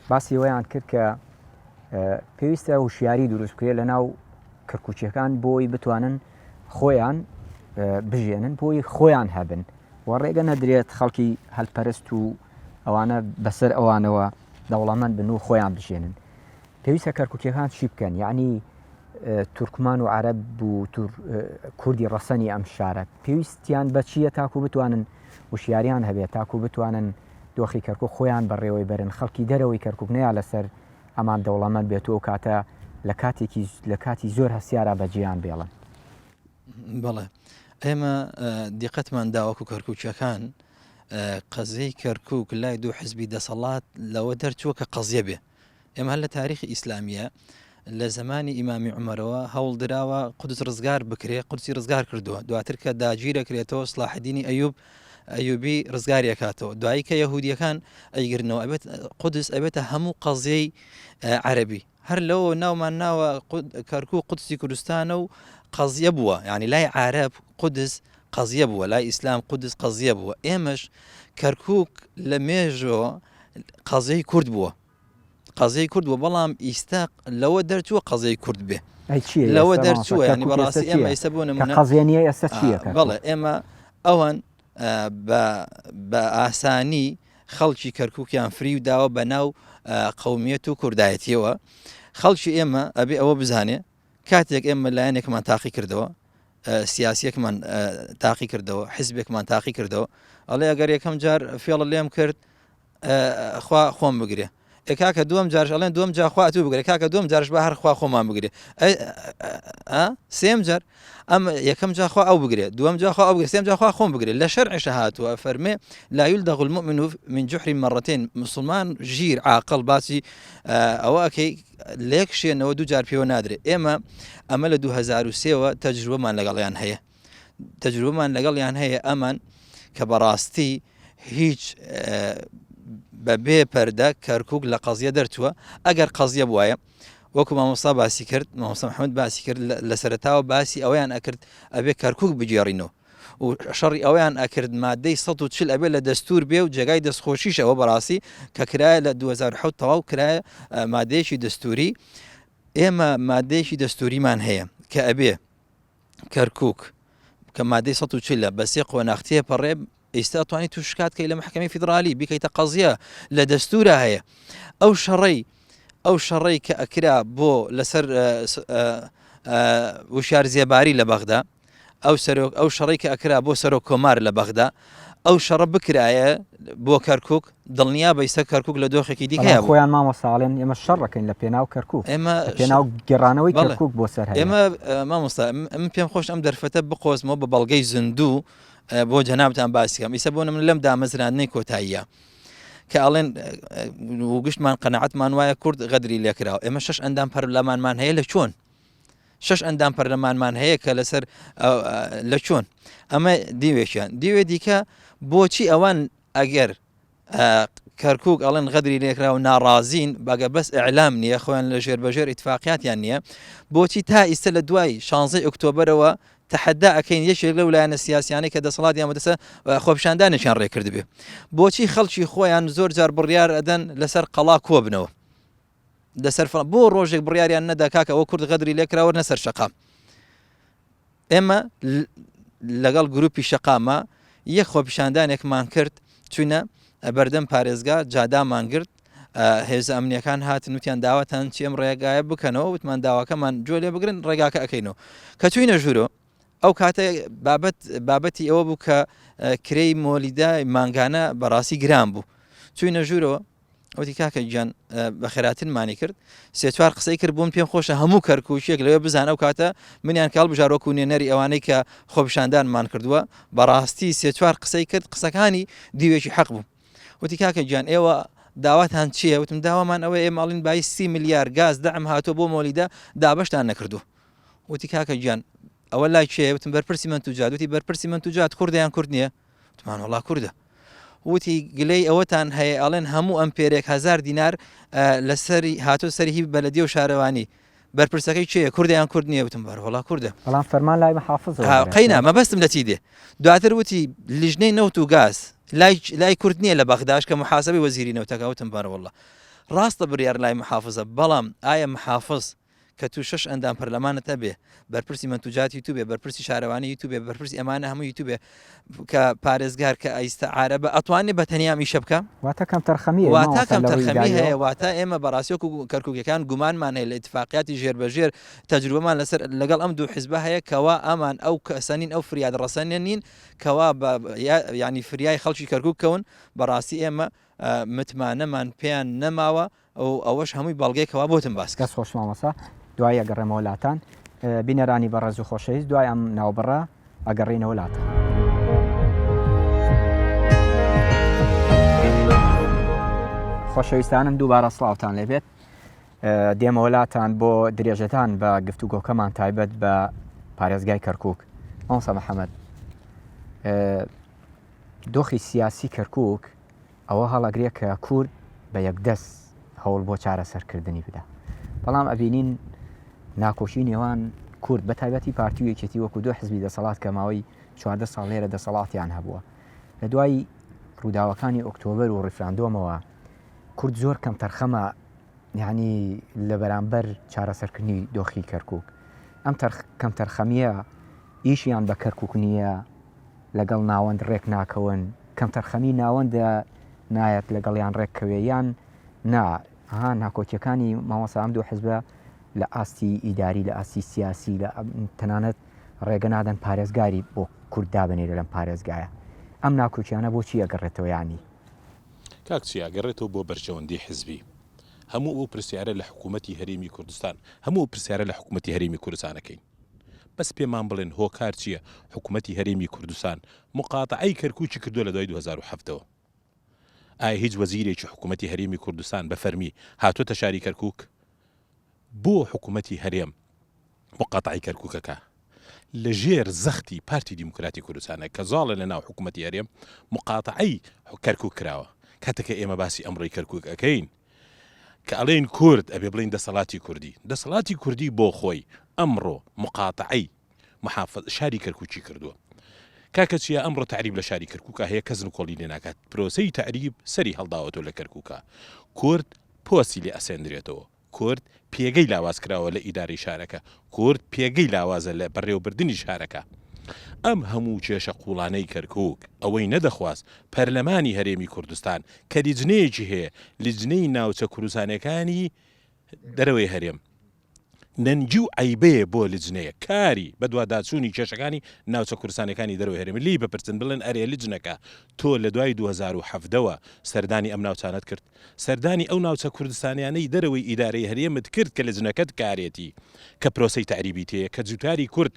باسی ئەوەیان کرد کە پێویستە هوشیاری دروست بکرێت لە ناو کەرکوچیەکان بۆی بتوانن خۆیان بژێنن بۆی خۆیان هەبن و ڕێگە نەدرێت خەڵکی هەلپەرست و ئەوانە بەسەر ئەوانەوە دەوڵەمەند بن و خۆیان بژێنن پێویستە کەرکوکیەکان چی بکەن یعنی تورکمان و عرب و کوردی ڕەسەنی ئەم شارە پێویستیان بەچیە تاکو بتوانن وشیاریان هەبێت تاکو بتوانن دۆخی کەرکوک خۆیان بەڕێوەی بەرن خەڵکی دەرەوەی کەرکوک نەیا لەسەر ئەمان دەوڵەمەند بێت و ئەو کاتە لە کاتێکی لە کاتی زۆر هەستیارا بەجێیان بێڵن. بەڵێ ئێمە دیقەتمان دا وەکو کەرکوکیەکان قەزیەی کەرکوک لای دوو حزبی دەسەڵات لەوە دەرچووە کە قەزیە بێ ئێمە هەر لە تاریخی ئیسلامیە لە زمانی ئیمامی عومەرەوە هەوڵ دراوە قودس ڕزگار بکرێ قودسی ڕزگار کردووە دواتر کە داگیرەکرێتەوە سلاحدینی ئەیوب ئەیوبی ڕزگاری ئەکاتەوە دوایی کە یەهودیەکان ئەیگرنەوە ئەبێت قودس ئەبێتە هەموو قەزیەی عەربی هەر لەوە ناومان ناوە کەرکوک قودسی کوردستانە و قەزیە بووە یعنی لای عرب قودس قەزیە بووە لای ئیسلام قودس قەزیە بووە ئێمەش کەرکک لە مێژەوە قەزیەی کورد بووە قەزیەی کورد بووە بەڵام ئیستا لەوە دەرچووە قەزیەی کورد بێ لەوە دەرچووە ینی بەڕاستی ئێمە ئێستا بۆ نمونە قەزیە نییە ئێستا چییە بەڵێ ئێمە ئەوان بە ئاسانی خەڵکی کەرککیان فری و داوە بە ناو قومیەت و کوردایەتیەوە خەڵکی ئێمە ئەبێ ئەوە بزانێ کاتێک ئێمە لایەنێکمان تاقی کردەوە. سیاسیەکمان تاقی کردەوە حزبێکمان تاقی کردەوە ئەڵێ ئەگەر یەکەم جار فێڵە لێم کرد خوا خۆم بگرێ ئێ کاکە دووەم جارش ئەڵێن دووەم جا خوا ئەتوو بگرێ کاکە دووەم جارش بە هەر خوا خۆمان بگرێ سێم جار ئەم یەکەم جا خوا ئەو بگرێ دووەم جا خوا ئەو بگرێ سێم جا خوا خۆم بگرێ لە شەرعیشە هاتووە فەرمێ لا يلدغ المؤمن من جحر مرتين مسلمان ژیر عاقڵ باسی ئەوە ئەکەی لەیەک شوێنەوە دوو جار پێوە نادرێ ئێمە ئەمە لە 2023ەوە تەجروبەمان لەگەڵیان هەیە تەجروبەمان لەگەڵیان هەیە ئەمان کە بەڕاستی هیچ بە بێ پەردە کەرکک لە قەزیە دەرچووە ئەگەر قەزیە بواە وەکو مامۆستا باسی کرد مامۆستا محمد باسی کرد لە سەرتاوە باسی ئەویان ئەکرد ئەبێ کەرکک بگێڕینەوە و شەڕی ئەویان ئەکرد مادەی 140 ئەبێ لە دەستور بێ و جێگای دەستخۆشیشەوە بەڕاستی کە کرایە لە 2007 تەواو کرایە مادەیەکی دەستوری ئێمە مادەیەکی دەستوریمان هەیە کە ئەبێ کەرکوک کە مادەی 140 بە سێ قۆناغ تێپەڕێ ئیستا توانی تو شکات کەی لە محکمەی فیدرالی بیکەیتە قەزیە لە دەستورا هەیە ئەو شەڕەی ئەو شەڕەی کە ئەکرا بۆ لەسەر وشار زێباری لە بەغدا ئەو سەرۆک ئەو شەڕی کە ئەکرا بۆ سەرۆک کۆمار لە بەغدا ئەو شەڕە بکرایە بۆ کەرکک دڵنیا بە ئیستا کەرکک لە دۆخێکی دیکە بەڵام خۆیان مامۆستا ئەڵێن ئێمە شەڕ ئەکەین لە پێناو کەرکک ئێمە لە پێناو گێڕانەوەی کەرکک بۆ سەر هەرێم. ئێمە مامۆستا من پێم خۆش ئەم دەرفەتە بقۆزمەوە بە بەڵگەی زیندوو بۆ جەنابتان باسی کەم ئیسە بۆ من لەم دامەزراندنەی کۆتاییە کە ئەڵێن و گشتمان قەنەعەتمان وایە کورد غەدری لێکراوە ئێمە شش ئەندام پەرلەمانمان هەیە لە چۆن شش ئەندام پەرلەمانمان هەیە کە لەسەر لە چۆن ئەمە دیوێکیان دیوێ دیکە بۆچی ئەوان ئەگەر کەرکوک ئەڵێن غەدری لێکرا و ناڕازین بەگە بەس ئیعلام نییە خۆیان لە ژێر بەژێر ئیتفاقیاتیان نییە بۆچی تا ئیستا لە دوای شانزەی ئۆکتۆبەرەوە تەحەدا ئەکەین یەکێک لەو لایەنە سیاسیانەی کە دەسەڵاتیان بەدەستە خۆپیشاندانێکیان ڕێکردبێ بۆچی خەڵکی خۆیان زۆر جار بڕیار ئەدەن لەسەر قەڵا کۆبنەوە لەسەر بۆ ڕۆژێک بڕیاریان نەدا کاکە ئەوە کورد غەدری لێکرا وەرنە سەر شەقام ئێمە لەگەڵ گروپی شەقامە یەک خۆپیشاندانێکمان کرد چوینە بەردەم پارێزگا جادامان گرت هێزە ئەمنیەکان هاتن وتیان داواتان چی ئەم ڕێگایە بکەنەوە وتمان داواکەمان جۆ لێ بگرن ڕێگاکە ئەەکەینەوە کە چوینە ژوورۆ ئەو کاتە بابەت بابەتی ئەوە بوو کە کرێی مۆلیدا مانگانە بەڕاستی گران بوو چوینە ژوورەوە وتی کاکە گیان بەخێراتنمانی کرد سێ چوار قسەی کرد بووم پێم خۆشە هەموو کەرکووکێک لەوێ بزانە ئەو کاتە منیان کاڵ بژار وەکو نوێنەری ئەوانەی کە خۆپیشاندانمان کردووە بەڕاستی سێ چوار قسەی کرد قسەکانی دیوێکی حەق بوو وتی کاکە گیان ئێوە داواتان چییە وتم داوامان ئەوە ئێمە ئەڵین بای سی ملیار گاز دەعم هاتووە بۆ مۆلیدە دابەشتان نەکردووە وتی کاکە گیان ئەوە لای کێیە وتم بەرپرسی منتوجات وتی بەرپرسی منتوجات کوردە یان کورد نییە وتمان وەڵا کوردە وتی گلەی ئەوەتان هەیە ئەڵێن هەموو ئەمپێرێک هزار دینار لەسەری هاتۆ سەری هی بەلەدی و شارەوانی بەرپرسەکەی کێیە کوردە یان کورد نییە وتم بەرەوەڵا کوردە بەڵام فەرمان لای محافظ قەینا مەبەستم لە چی دێ دواتر وتی لیژنەی نەوت و گاز لای لای کورد نییە لە بەغداش کە محاسبەی وەزیری نەوتەکە وتم بەرەوەڵا ڕاستە بڕیار لای محافظە بەڵام ئایا محافظ کە تو شەش ئەندام پەرلەمانت هەبێ بەرپرسی مەنتوجاتی تو بێ بەرپرسی شارەوانی تو بێ بەرپرسی ئەمانە هەمووی تو بێ کە پارێزگار کە ئەیستە عارەبە ئەتوانێ بە تەنیا ئیشە بکە واتە کەمتەرخەمی واتە کەمتەرخەمی هەیە واتە ئێمە بەڕاستی وەکو کەرکوکیەکان گومانمان هەیە لە ئیتفاقیاتی ژێر بە ژێر تەجروبەمان لەسەر لەگەڵ ئەم دوو حزبە هەیە کەوا ئەمان ئەو کەسە نین ئەو فریاد ڕەسەنە نین کەوا بە یعنی فریای خەڵکی کەرکوک کەون بەڕاستی ئێمە متمانەمان پێیان نەماوە و ئەوەش هەمووی بەڵگەیە کەوا بۆتم باس کرد. دەست خۆش مامۆستا دوایی ئەگەڕێمەوە لاتان بینەرانی بەڕێز و خۆشەویست دوای ئەم ناوبڕە ئەگەڕێینەوە لاتان. خۆشەویستانم دووبارە سڵاوتان لێبێت دێمەوە لاتان بۆ درێژەدان بە گفتوگۆکەمان تایبەت بە پارێزگای کەرکک مامۆستا محەممەد دۆخی سیاسی کەرکک ئەوە هەڵەگرێ کە کورد بە یەکدەست هەوڵ بۆ چارەسەرکردنی بدا. بەڵام ئەبینین ناکۆکی نێوان کورد بە تایبەتی پارتی و یەکێتی وەکو دوو حزبی دەسەڵات کە ماوەی 14 ساڵ لێرە دەسەڵاتیان هەبووە لە دوای ڕووداوەکانی ئۆکتۆبەر و ڕیفراندۆمەوە کورد زۆر کەم تەرخەمە یعنی لە بەرامبەر چارەسەرکردنی دۆخی کەرکک ئەم کەم تەرخەمیە ئیشیان بە کەرکک نییە لەگەڵ ناوەند ڕێک ناکەون، کەمتەرخەمی ناوەندە نایەت لەگەڵیان ڕێک کەوێ یان نا، ها ناکۆکیەکانی مامۆستا ئەم دوو حزبە لە ئاستی ئیداری لە ئاستی سیاسی لە تەنانەت ڕێگە نادەن پارێزگاری بۆ کورد دابنێرێ لەم پارێزگایە. ئەم ناکۆکیانە بۆچی ئەگەڕێتەوە یانی؟ کاک چیا، ئەگەڕێتەوە بۆ بەرژەوەندی حزبی. هەموو ئەو پرسیارە لە حکوومەتی هەرێمی کوردستان، هەموو ئەو پرسیارە لە حکوومەتی هەرێمی کوردستان ئەکەین. بەس پێمان بڵێن هۆکار چییە حکوومەتی هەرێمی کوردستان موقاتەعەی کەرکووکی کردووە لە دوای 2017 وە؟ ئایا هیچ وەزیرێکی حکوومەتی هەرێمی کوردستان بە فەرمی هاتۆتە شاری کەرکووک؟ بۆ حکوومەتی هەرێم موقاتەعەی کەرکووک ئەکا؟ لە ژێر زەختی پارتی دیموکراتی کوردستانە کە زاڵە لە ناو حکوومەتی هەرێم موقاتەعەی کەرکووک کراوە. کاتێک کە ئێمە باسی ئەمڕۆی کەرکووک ئەکەین کە ئەڵێین کورد ئەبێ بڵێین دەسەڵاتی کوردی. دەسەڵاتی کوردی بۆ خۆی ئەمڕۆ موقاتەعەی محافظ شاری کەرکوکی کردووە. کاکە چیا ئەمڕۆ تەعریب لە شاری کەرکوکا هەیە کەس نکۆڵی لێ ناکات پرۆسەی تەعریب سەری هەڵداوەتەوە لە کەرکوکا کورد پۆستی لێ ئەسێندرێتەوە کورد پێگەی لاواز کراوە لە ئیدارەی شارەکە کورد پێگەی لاوازە لە بەڕێوەبردنی شارەکە ئەم هەموو کێشە قوڵانەی کەرکوک ئەوەی نەدەخواست پەرلەمانی هەرێمی کوردستان کە لیجنەیەکی هەیە لیجنەی ناوچە کوردستانەکانی دەرەوەی هەرێم نەنگی و عەیبەیە بۆ لجنەیەک کاری بەدواداچوونی کێشەکانی ناوچە کوردستانیەکانی دەرەوەی هەرێم لێی بپرسن بڵێن ئەرێ لجنەکە تۆ لە دوای 2017 وە سەردانی ئەم ناوچانەت کرد سەردانی ئەو ناوچە کوردستانیانەی دەرەوەی ئیدارەی هەرێمت کرد کە لجنەکەت کارێتی کە پرۆسەی تەعریبی تێیە کە جوتاری کورد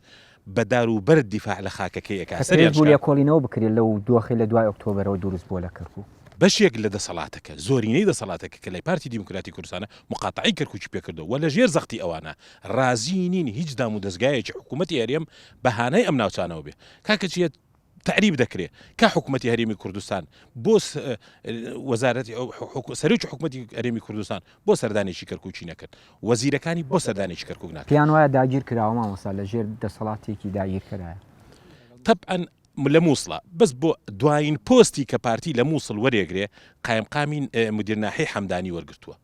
بە دار و بەرد دیفاع لە خاکەکەی ئەکا کە سەریان پێویست بوو شکاند. لێکۆڵینەوە بکرێت لەو دۆخەی لە دوای ئۆکتۆبەرەوە دروست بووە لە کەرکوک. بەشێک لە دەسەڵاتەکە، زۆرینەی دەسەڵاتەکە کە لای پارتی دیموکراتی کوردستانە، موقاتەعەی کەرکوکی پێکردووە و لە ژێر زەختی ئەوانە رازی نین هیچ دامودەزگایەکی حکوومەتی هەرێم بە هانای ئەم ناوچانەوە بێ. کاکە چییە تەعریب دەکرێ؟ کا حکوومەتی هەرێمی کوردستان بۆ وەزارەتی سەرۆکی حکوومەتی هەرێمی کوردستان بۆ سەردانێکی کەرکوکی نەکرد؟ وەزیرەکانی بۆ سەردانێکی کەرکوک ناکەن؟ پێیان وایە داگیر کراوە مامۆستا لە ژێر دەسەڵاتێکی داگیرکەرایە. تەبعەن لە موسڵە بەس بۆ دواین پۆستی کە پارتی لە موسڵ وەرێگرێ قایمقامی مدیر ناحیەی حەمدانی وەرگرتووە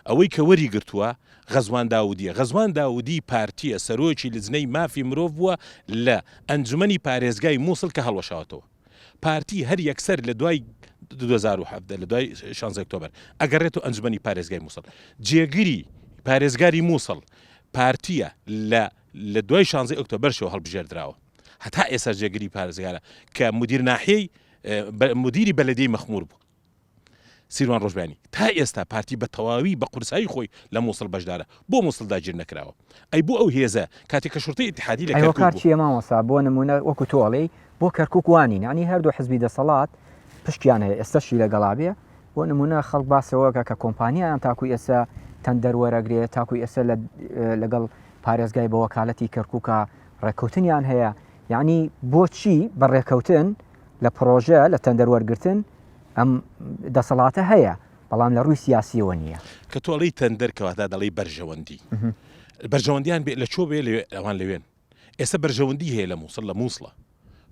ئەوەی کە وەری گرتووە غەزوان داودیە غەزوان داودی پارتیە سەرۆکی لجنەی مافی مرۆڤ بووە لە ئەنجومەنی پارێزگای موسڵ کە هەڵوەشاوەتەوە پارتی هەر یەکسەر لە دوای 2017 لە دوای 16 ئۆکتۆبەر ئەگەڕێتەوە ئەنجومەنی پارێزگای موسڵ جێگری پارێزگاری موسڵ پارتیە لە لە دوای 16 ئۆکتۆبەرشەوە هەڵبژێردراوە هەتا ئێستا جێگری پارێزگارە کە مدیر ناحیەی مدیری بەلەدیەی مەخمور بوو سیروان ڕۆژبیانی تا ئێستا پارتی بە تەواوی بە قورسایی خۆی لە مووسڵ بەشدارە بۆ مووسڵ داگیر نەکراوە ئەی بۆ ئەو هێزە کاتێک کە شورتەی ئیتحادی لە کەرکوک هۆکار بوو چییە مامۆستا بۆ نمونە وەکو تۆ ئەڵێی بۆ کەرکوک وانین یعنی هەردوو حزبی دەسەڵات پشکیان هەیە ئێستەشی لەگەڵا بێ بۆ نمونە خەڵک باسەوەکە کە کۆمپانیایان تاکو ئێستا تەندەر وەرەگرێ تاکو ئێستا لەگەڵ پارێزگای بە وەکالەتی کەرکوکە ڕێککەوتنیان هەیە یعنی بۆچی بە ڕێککەوتن لە پڕۆژە لە تەندەر وەرگتن ئەم دەسەڵاتە هەیە بەڵام لە ڕووی سیاسیەوە نییە. کە تۆ ئەڵێی تەندەر کەواتە دەڵێی بەرژەوەندی بەرژەوەندیان بێ لە چۆ بێ لەوێ ئەوان لەوێن ئێستا بەرژەوەندی هەیە لە مووسڵ لە مووسڵە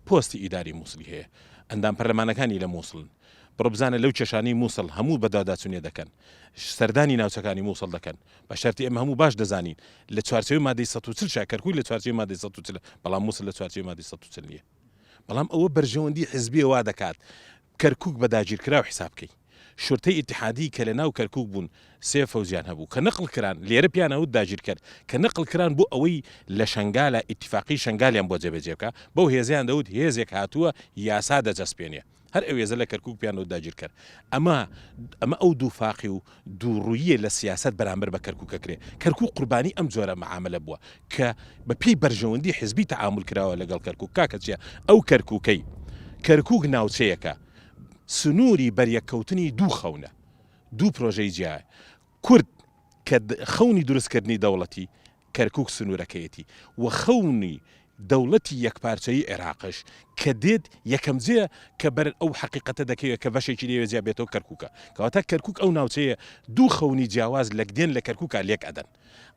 پۆستی ئیداری مووسڵی هەیە ئەندام پەرلەمانەکانی لە مووسڵن بڕۆ بزانە لەو کێشانەی مووسڵ هەموو بەدواداچوونێ دەکەن سەردانی ناوچەکانی مووسڵ دەکەن بە شەرتی ئێمە هەموو باش دەزانین لە چوارچێوەی مادەی 140 شا کەرکوک لە چوارچێوەی مادەی 140 بەڵام مووسڵ لە چوارچێوەی مادەی 140 نییە بەڵام ئەوە بەرژەوەندی حزبیە وا دەکات کەرکوک بە داگیرکراو حیساب بکەی. شورتەی ئیتیحادی کە لە ناو کەرکوک بوون سێ فەوجیان هەبوو کە نەقڵ کران لێرە پیان ئەوت داگیرکەر کە نەقڵ کران بۆ ئەوەی لە شەنگالا ئیتیفاقی شەنگالیان بۆ جێبەجێ بکا بەو هێزەیان دەوت هێزێک هاتووە یاسا دەجەسپێنێ هەر ئەو هێزە لە کەرکوک پیان ئەوت داگیرکەر ئەمە ئەمە ئەو دووفاقی و دووڕووییە لە سیاسەت بەرامبەر بە کەرکوک ئەکرێ. کەرکوک قوربانی ئەم جۆرە مەعامەلە بووە کە بە پێی بەرژەوەندی حزبی تەعامول کراوە لەگەڵ کەرکوک. کاکە چیە ئەو کەرکوکەی؟ کەرکوک ناوچەیەکە سنووری بەریەککەوتنی دوو خەونە، دوو پرۆژەی جیایە. کورد کە خەونی دروستکردنی دەوڵەتی کەرکوک سنوورەکەیەتی و خەونی دەوڵەتی یەکپارچەیی عێراقش کە دێت یەکەم جێ کە بەر ئەو حەقیقەتە دەکەوێت کە بەشێکی لێوێ جیا بێتەوە کەرکوکە. کەواتە کەرکوک ئەو ناوچەیە دوو خەونی جیاواز لەک دێن لە کەرکوکا لێک ئەدەن.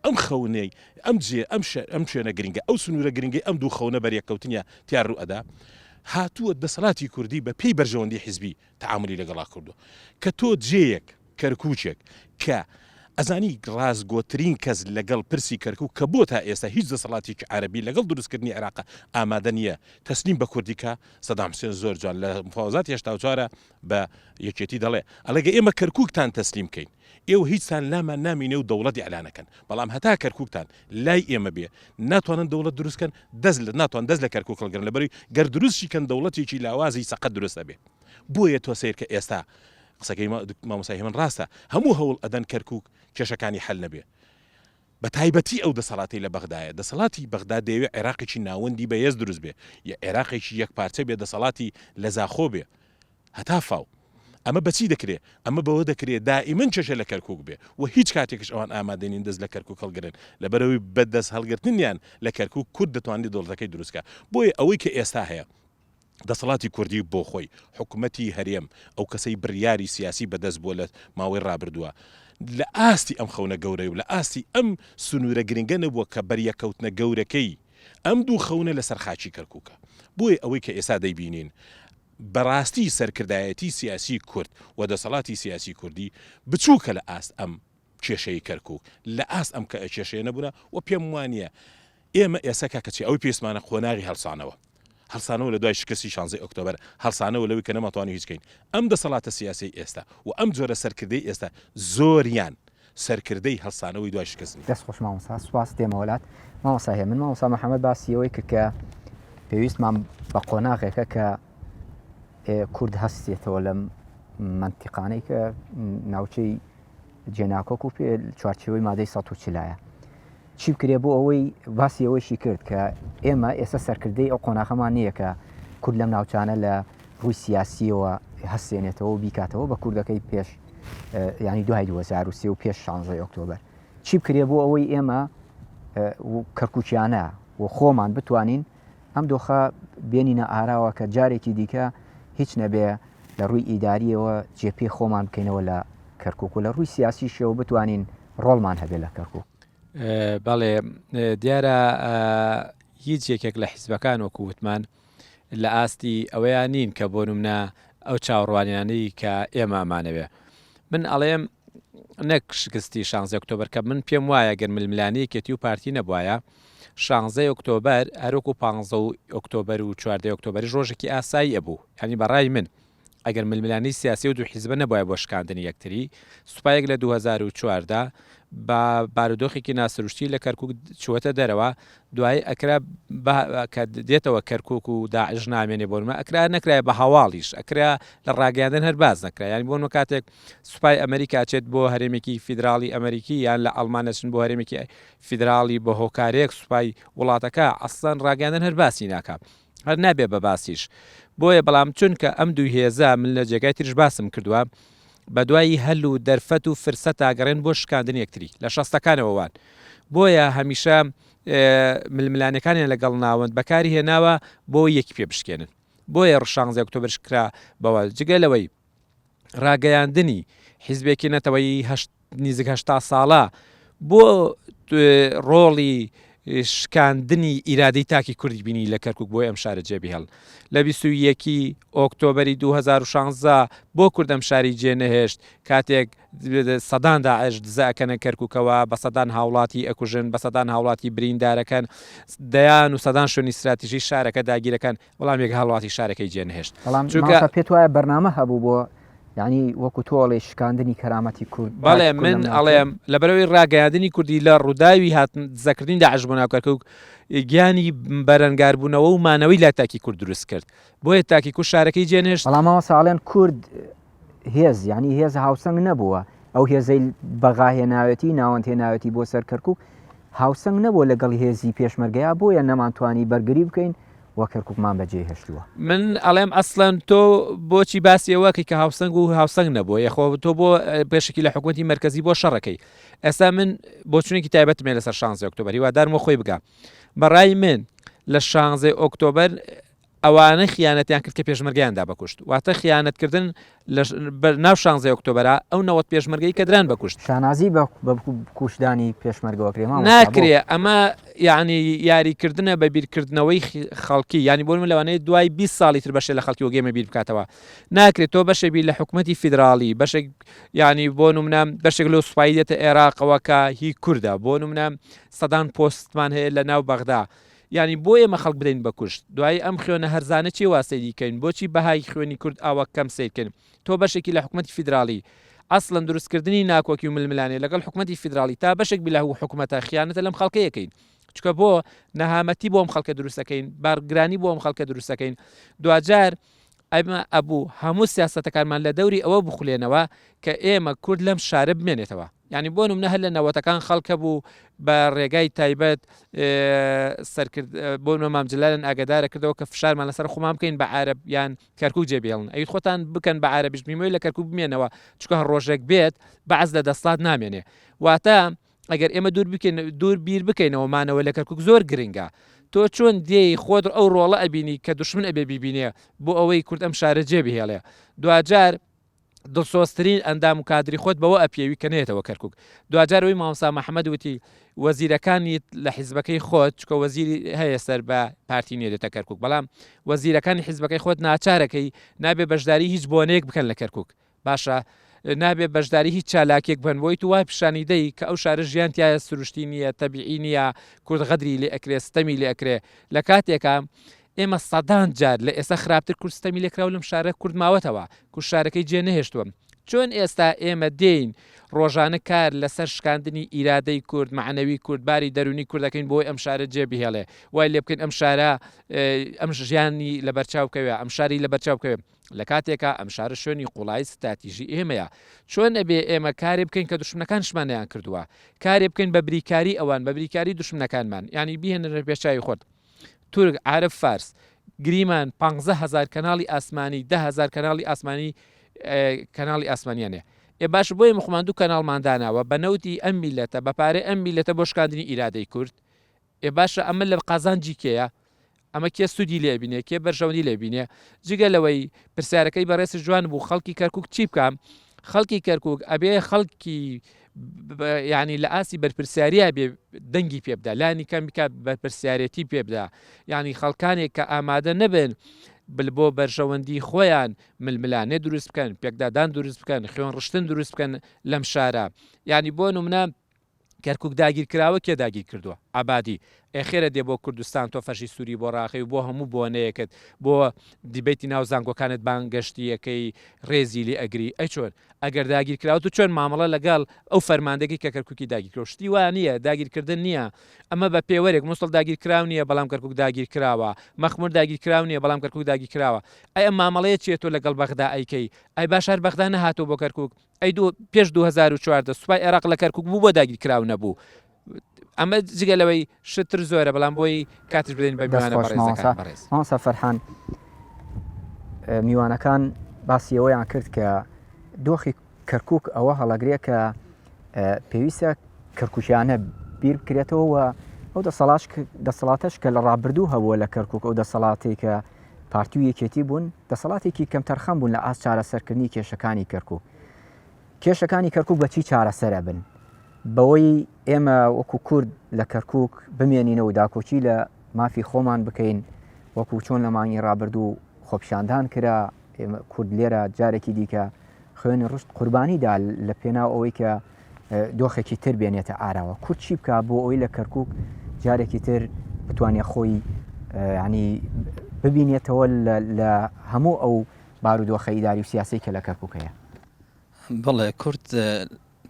ئەم خەونەی ئەم جێ ئەم شە ئەم شوێنە گرنگە ئەو سنوورە گرنگەی ئەم دوو خەونە بەریەککەوتنیا تیا ڕوو ئەدا هاتووە دەسەڵاتی کوردی بە پێی بەرژەوەندی حیزبی تەعامولی لەگەڵا کردووە. کە تۆ جێیەک کەرکوکێک کە. ئەزانی ڕاستگۆترین کەس لەگەڵ پرسی کەرکوک کە بۆ تا ئێستا هیچ دەسەڵاتێکی عەرەبی لەگەڵ دروستکردنی عێراقا ئامادە نییە تەسلیم بە کوردی کا، سەدام حوسێن زۆر جوان لە مفاوەزاتی 84 بە یەکێتی دەڵێ ئەڵێ گە ئێمە کەرکوکتان تەسلیم کەین ئێوە هیچتان لامان نامینێ و دەوڵەت ئیعلانەکەن بەڵام هەتا کەرکوکتان لای ئێمە بێ ناتوانن دەوڵەت دروست کەن دەست لە ناتوان دەست لە کەرکوک هەڵگرن لەبەروی گەر دروستشی کەن دەوڵەتێکی لاوازی سەقەت دروست ئەبێ بۆیە تۆ سەیرکە ئێستا قسەکەی مامۆستای هێمن ڕاستە هەموو هەوڵ ئەدەن کەرکوک کێشەکانی حەل نەبێ بە تایبەتی ئەو دەسەڵاتەی لە بەغدایە دەسەڵاتی بەغدا دەیەوێ عێراقێکی ناوەندی بەهێز دروست بێ یە عێراقێکی یەک پارچە بێ دەسەڵاتی لە زاخۆ بێ هەتا فاو ئەمە بەچی دەکرێ ئەمە بەوە دەکرێ دائیمەن کێشە لە کەرکوک بێ و هیچ کاتێکش ئەوان ئامادە نین دەست لە کەرکوک هەڵگرن لەبەرئەوەی بە دەست هەڵگرتنیان لە کەرکوک کورد دەتوانێت دەوڵەتەکەی دروست کا بۆیە ئەوەی کە ئێستا هەیە دەسەڵاتی کوردی بۆ خۆی، حکومەتی هەرێم، ئەو کەسەی بڕیاری سیاسی بەدەست بووە لە ماوەی ڕابردووە، لە ئاستی ئەم خەونە گەورەی و لە ئاستی ئەم سنوورە گرنگە نەبووە کە بەریەککەوتنە گەورەکەی ئەم دوو خەونە لەسەر خاکی کەرکووکە. بۆیە ئەوەی کە ئێستا دەیبینین بەڕاستی سەرکردایەتی سیاسی کورد و دەسەڵاتی سیاسی کوردی بچووکە لە ئاست ئەم کێشەی کەرکووک، لە ئاست ئەم کێشەیە نەبوونە و پێم وانییە ئێمە ئێستا کاکە چی ئەوەی پێویستمانە قۆناغی هەڵسانەوە هەڵسانەوە لە دوای شکستی شانزەی ئۆکتۆبەر هەڵسانەوە لەوەی کە نەمانتوانی هیچ کەین ئەم دەسەڵاتە سیاسیەی ئێستا و ئەم جۆرە سەرکردەی ئێستا زۆریان سەرکردەی هەڵسانەوەی دوای شکست نین. دەست خۆش مامۆستا سوپاس دێمەوە لات مامۆستا هێمن مامۆستا محەممەد باسی ئەوەی کرد کە پێویستمان بە قۆناغێکە کە کورد هەستێتەوە لەم مەنتیقانەی کە ناوچەی جێناکۆک و پێ چوارچێوەی مادەی 140 ە چی بکرێ بۆ ئەوەی باسی ئەوەیشی کرد کە ئێمە ئێستا سەرکردەی ئەو قۆناغەمان نییە کە کورد لەم ناوچانە لە ڕووی سیاسیەوە هەستێنێتەوە و بیکاتەوە بە کوردەکەی پێش ینی دوای 2023 و پێش 16 ئۆکتۆبەر چی بکرێ بۆ ئەوەی ئێمە کەرکوکیانە و خۆمان بتوانین ئەم دۆخە بێنینە ئاراوە کە جارێکی دیکە هیچ نەبێ لە ڕووی ئیداریەوە جێپێی خۆمان بکەینەوە لە کەرکک و لە ڕووی سیاسیشەوە بتوانین ڕۆڵمان هەبێ لە کەرکک. بەڵێ دیارە هیچ یەکێک لە حیزبەکان وەکو وتمان لە ئاستی ئەوەیان نین کە بۆ نمونە ئەو چاوەڕوانیانەی کە ئێمە ئەمانەوێ من ئەڵێم نەک شکستی شانزەی ئۆکتۆبەر کە من پێم وایە گەر ململانێی یەکێتی و پارتی نەبوایە شانزەی ئۆکتۆبەر هەروەکو پانزە و ئۆکتۆبەر و چواردەی ئۆکتۆبەریش ڕۆژێکی ئاسایی ئەبوو یانی بەڕای من ئەگەر ململانێی سیاسی ئەو دوو حیزبە نەبوایە بۆ شکاندنی یەکتری، سوپایەک لە 2014 بە بارودۆخێکی ناسروشتی لە کەرکوک چووەتە دەرەوە، دوایی ئەکرا کە دێتەوە کەرکوک و داعش نامێنێ بۆ نمونە ئەکرا نەکرایە بە هەواڵیش ئەکرا لە ڕاگەیاندن هەر باس نەکرا یانی بۆ نمونە کاتێک سوپای ئەمریکا ئەچێت بۆ هەرێمێکی فیدراڵی ئەمریکی یان لە ئەڵمان ئەچن بۆ هەرێمێکی فیدراڵی بە هۆکارێک سوپای وڵاتەکە ئەسڵەن ڕاگەیاندن هەر باسی ناکا. هەر نابێ بە باسیش. بۆیە بەڵام چونکە ئەم دوو هێزە من لە جێگای تریش باسم کردووە بە دوای هەل و دەرفەت و فرسەتا گەڕێن بۆ شکاندنی یەکتری لە شەستەکانەوە وان بۆیە هەمیشە ململانێکانیان لەگەڵ ناوەند بەکاری هێناوە بۆ یەکی پێ بشکێنن بۆیە ڕشانزە ئۆکتۆبرش کرا بەوە جگە لەوەی ڕاگەیاندنی حیزبێکی نەتەوەیی هەشت نیزک 80 ساڵە بۆ ڕۆڵی شکاندنی ئیرادەی تاکی کوردی بینی لە کەرکک بۆی ئەم شارە جێبهێڵ لە 21 ئۆکتۆبری 2016 بۆ کورد ئەم شاری جێ نەهێشت کاتێک سەدان داعش دزە ئەکەنە کەرکوکەوە بە سەدان هاوڵاتی ئەکوژن بە سەدان هاوڵاتی بریندارەکەن دەیان و سەدان شوێنی استراتیژی شارەکە داگیرەکەن بەڵام یەک هاوڵاتی شارەکەی جێ نەهێشت. بەڵام مامۆستا پێت وایە بەرنامە هەبوو بۆ یانی وەکو تۆ ئەڵێی شکاندنی کەرامەتی کورد بەڵێ من ئەڵێم لەبەرەوەی ڕاگەیاندنی کوردی لە ڕووداوی هاتن دزەکردنی داعش بۆ ناو کەرکوک گیانی بەرەنگاربوونەوە و مانەوەی لای تاکی کورد دروست کرد بۆیە تاکی کورد شارەکەی جێنێشت بەڵام مامۆستا ئەڵێن کورد هێز یانی هێز هاوسەنگ نەبووە ئەو هێزەی بەغا هێناوێتی ناوەند هێناوێتی بۆ سەر کەرکک هاوسەنگ نەبووە لەگەڵ هێزی پێشمەرگەیا بۆیە نەمانتوانی بەرگری بکەین و کەرکوکمان بەجێ هێشتووە. من ئەڵێم ئەسڵەن تۆ بۆچی باسی ئەوە ئەکەی کە هاوسەنگ و هاوسەنگ نەبووە یەخۆ تۆ بۆ پێشەکی لە حکوومەتی مەرکەزی بۆ شەڕەکەی ئێستا من بۆچونێکی تایبەتم هەیە لەسەر شانزەی ئۆکتۆبەر هیوادارم وە خۆی بگا بەڕای من لە شانزەی ئۆکتۆبەر. ئەوانە خیانەتیان کرد کە پێشمەرگەیان دا بەکوشت واتە خیانەتکردن لە ناو شانزەی ئۆکتۆبەرا ئەو 90 پێشمەرگەی کە دران بەکوشت. شانازی بە کوشتدانی پێشمەرگەوە کرێ مامۆستا بۆ؟ ناکرێ ئەمە یانی یاریکردنە بە بیرکردنەوەی خەڵکی یانی بۆ نمونە لەوانەیە دوای 20 ساڵی تر بەشێ لە خەڵکی وەک ئێمە بیر بکاتەوە ناکرێت تۆ بەشێک بیر لە حکومەتی فیدراڵی بەشێک یانی بۆ نمونە بەشێک لەو سوپایی دێتە عێراقەوە کە هی کوردە بۆ نمونە سەدان پۆستمان هەیە لە ناو بەغدا یانی بۆ ئێمە خەڵک بدەین بە کوشت؟ دوایی ئەم خوێنە هەرزانە چیە وا سەیری کەین؟ بۆچی بەهای خوێنی کورد ئاوا کەم سەیر کەین؟ تۆ بەشێکی لە حکومەتی فیدراڵی. ئەسڵەن دروست کردنی ناکۆکی و ململانێ لەگەڵ حکومەتی فیدراڵی تا بەشێک بی لهو حکومەتە خیانەتە لەم خەڵکە یەکەین. چونکە بۆ نەهامەتی بۆ ئەم خەڵکە دروست ئەکەین، بارگرانی بۆ ئەم خەڵکە دروست ئەکەین. دواجار ئەمە ئەبوو هەموو سیاسەتەکانمان لە دەوری ئەوە بخولێنەوە کە ئێمە کورد لەم شارە بمێنێتەوە. یانی بۆ نمونە هەر لە نەوەتەکان خەڵک هەبوو بە ڕێگای تایبەت سەرکرد بۆ نمونە مام جەلالن ئاگادارە کردەوە کە فشارمان لەسەر خۆمان بکەین بە عارەب یان کەرکوک جێ بێڵن ئەی خۆتان بکەن بە عارەبیش میمۆی لە کەرکوک بمێنەوە چونکە هەر ڕۆژێک بێت بەعس لە دەسڵات نامێنێ واتە ئەگەر ئێمە دوور بکەین دوور بیر بکەینەوە مانەوە لە کەرکوک زۆر گرنگە تۆ چۆن دێی خۆت ئەو ڕۆڵە ئەبینی کە دوشمن ئەبێ بیبینێ بۆ ئەوەی کورد ئەم شارە جێ بهێڵێ دواجار دڵسۆزترین ئەندام و کادری خۆت بەوە ئەپێوی کە نەیەتەوە کەرکوک. دواجار ئەوەی مامۆستا محمد وتی وەزیرەکانیت لە حیزبەکەی خۆت چونکە وەزیری هەیە سەر بە پارتی نیە دێتە کەرکوک بەڵام وەزیرەکانی حیزبەکەی خۆت ناچارەکەی نابێ بەشداری هیچ بۆنەیەک بکەن لە کەرکوک باشە نابێ بەشداری هیچ چالاکیەک بکەن بۆی تو وای پیشانی دەی کە ئەو شارە ژیان تایە سروشتی نییە تەبیعی نییە کورد غەدری لێ ئەکرێ ستەمی لێ ئەکرێ لە کاتێکا ئێمە سەدان جار لە ئێستا خراپتر کورد ستەمی لێکراو لەم شارە کورد ماوەتەوە کورد شارەکەی جێ نەهێشتووە چۆن ئێستا ئێمە دێین ڕۆژانە کار لەسەر شکاندنی ئیرادەی کورد مەعنەوی کورد باری دەرونی کورد دەکەین بۆی ئەم شارە جێ بهێڵێ وای لێ بکەین ئەم شارە ئەم ژیانی لەبەرچاو بکەوێ ئەم شاری لەبەرچاو بکەوێ لە کاتێکا ئەم شارە شوێنی قوڵایی ستراتیژی ئێمەیە چۆن ئەبێ ئێمە کارێ بکەین کە دوشمنەکانشمان نەیان کردووە کارێ بکەین بە بریکاری ئەوان بە بریکاری دوشمنەکانمان یانی بیهێنرە پێشچاوی خۆت تورک، عەرەب، فارس، گریمان پانزە هەزار کەناڵی ئاسمانی، 10,000 کەناڵی ئاسمانی کەناڵی ئاسمانیان هەیە. ئێ باشە بۆ ئێمە خۆمان دوو کەناڵمان داناوە بە نەوتی ئەم میللەتە، بە پارەی ئەم میللەتە بۆ شکاندنی ئیرادەی کورد؟ ئێ باشە ئەمە لە قازانجی کێیە؟ ئەمە کێ سوودی لێ بینێ؟ کێ بەرژەوەندی لێ بینێ؟ جگە لەوەی پرسیارەکەی بەڕێزت جوان بوو خەڵکی کەرکووک چی بکا؟ خەڵکی کەرکووک ئەبێ خەڵکی یانی لە ئاستی بەرپرسیاریا بێ دەنگی پێ بدا لانی کەم بکات بەرپرسیارەتی پێ بدا یانی خەڵکانێک کە ئامادە نەبن بل بۆ بەرژەوەندی خۆیان ململانێ دروست بکەن پێکدادان دروست بکەن خوێن ڕشتن دروست بکەن لەم شارە یانی بۆ نمونە کەرکک داگیر کراوە کێ داگیر کردووە عبادی ئێ خێرە دێ بۆ کوردستان تۆ فەرشی سوری بۆ ڕاخەی و بۆ هەموو بۆنەیەکت بۆ دیبەیتی ناو زانکۆکانت بانگەشتیەکەی ڕێزی لێ ئەگری ئەی چۆن ئەگەر داگیر کراوە تو چۆن مامەڵە لەگەڵ ئەو فەرماندەکەی کە کەرکوکی داگیر کردوە شتی وا نییە داگیرکردن نییە ئەمە بە پێوەرێک موسڵ داگیر کراو نییە بەڵام کەرکوک داگیر کراوە مەخمور داگیر کراو نییە بەڵام کەرکوک داگیر کراوە ئەی ئەم مامەڵەیە چییە تۆ لەگەڵ بەغدا ئەیکەی ئەی باش هەر بەغدا نەهاتووە بۆ کەرکوک ئەی دوو پێش 2014 سوپای عێراق لە کەرکوک بوو بۆ داگیر کراو نەبوو ئەمە جگە لەوەی شت تر زۆرە بەڵام بۆی کاتش بدەین بە میوانە بەڕێزەکان بەڕێز. مامۆستا فەرحان میوانەکان باسی ئەوەیان کرد کە دۆخی کەرکک ئەوە هەڵەگرێ کە پێویستە کەرکوکیانە بیر بکرێتەوە و ئەو دەسەڵاش دەسەڵاتەش کە لە ڕابردوو هەبووە لە کەرکک ئەو دەسەڵاتی کە پارتی و یەکێتی بوون دەسەڵاتێکی کەمتەرخەم بوون لە ئاست چارەسەرکردنی کێشەکانی کەرکک کێشەکانی کەرکک بە چی چارەسەرە بن بەوەی ئێمە وەکو کورد لە کەرکک بمێنینەوە و داکۆکی لە مافی خۆمان بکەین وەکو چۆن لە مانگی ڕابردوو خۆپیشاندان کرا ئێمە کورد لێرە جارێکی دیکە خوێنی ڕشت قوربانی دا لە پێناو ئەوەی کە دۆخێکی تر بێنێتە ئاراوە کورد چی بکە بۆ ئەوەی لە کەرکک جارێکی تر بتوانێت خۆی ینی ببینێتەوە لە هەموو ئەو بارودۆخە ئیداری و سیاسی کە لە کەرکک هەیە. بەڵێ کورد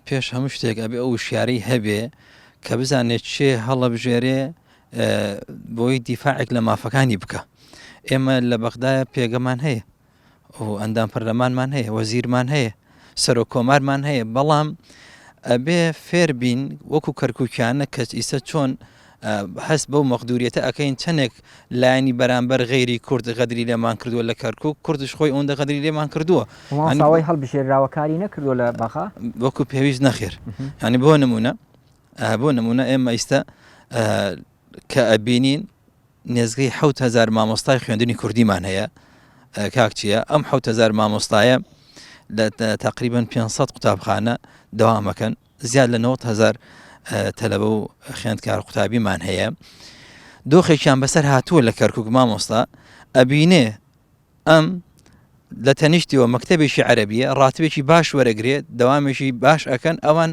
پێش هەموو شتێک ئەبێ ئەو وشیاری هەبێ کە بزانێت چێ هەڵەبژێرێ بۆی دیفاعێک لە مافەکانی بکە ئێمە لە بەغدایە پێگەمان هەیە و ئەندام پەرلەمانمان هەیە وەزیرمان هەیە سەرۆک کۆمارمان هەیە بەڵام ئەبێ فێر بین وەکو کەرکوکیانە کەس ئیسە چۆن هەست بەو مەغدوریەتە ئەکەین چەندێک لایەنی بەرامبەر غەیری کورد غەدری لێمان کردووە لە کەرکوک کوردش خۆی ئەوەندە غەدری لێمان کردووە مامۆستاوەی هەڵبژێراوە کاری نەکردووە لە بەغا وەکو پێویست نەخێر ینی بۆ نمونە بۆ نمونە ئێمە ئیستا کە ئەبینین. نێزگەی 7000 مامۆستای خوێندنی کوردیمان هەیە کاک چیە ئەم 7000 مامۆستایە لە تقریبا 500 قوتابخانە دەوامەکەن زیاد لە 90 هزار تەلەبە و خوێندکار قوتابیمان هەیە دۆخێکیان بەسەر هاتووە لە کەرکک مامۆستا ئەبینێ ئەم لە تەنیشتیەوە مەکتەبێکی عەرەبیە ڕاتبێکی باش وەرەگرێ دەوامێکی باش ئەکەن ئەوان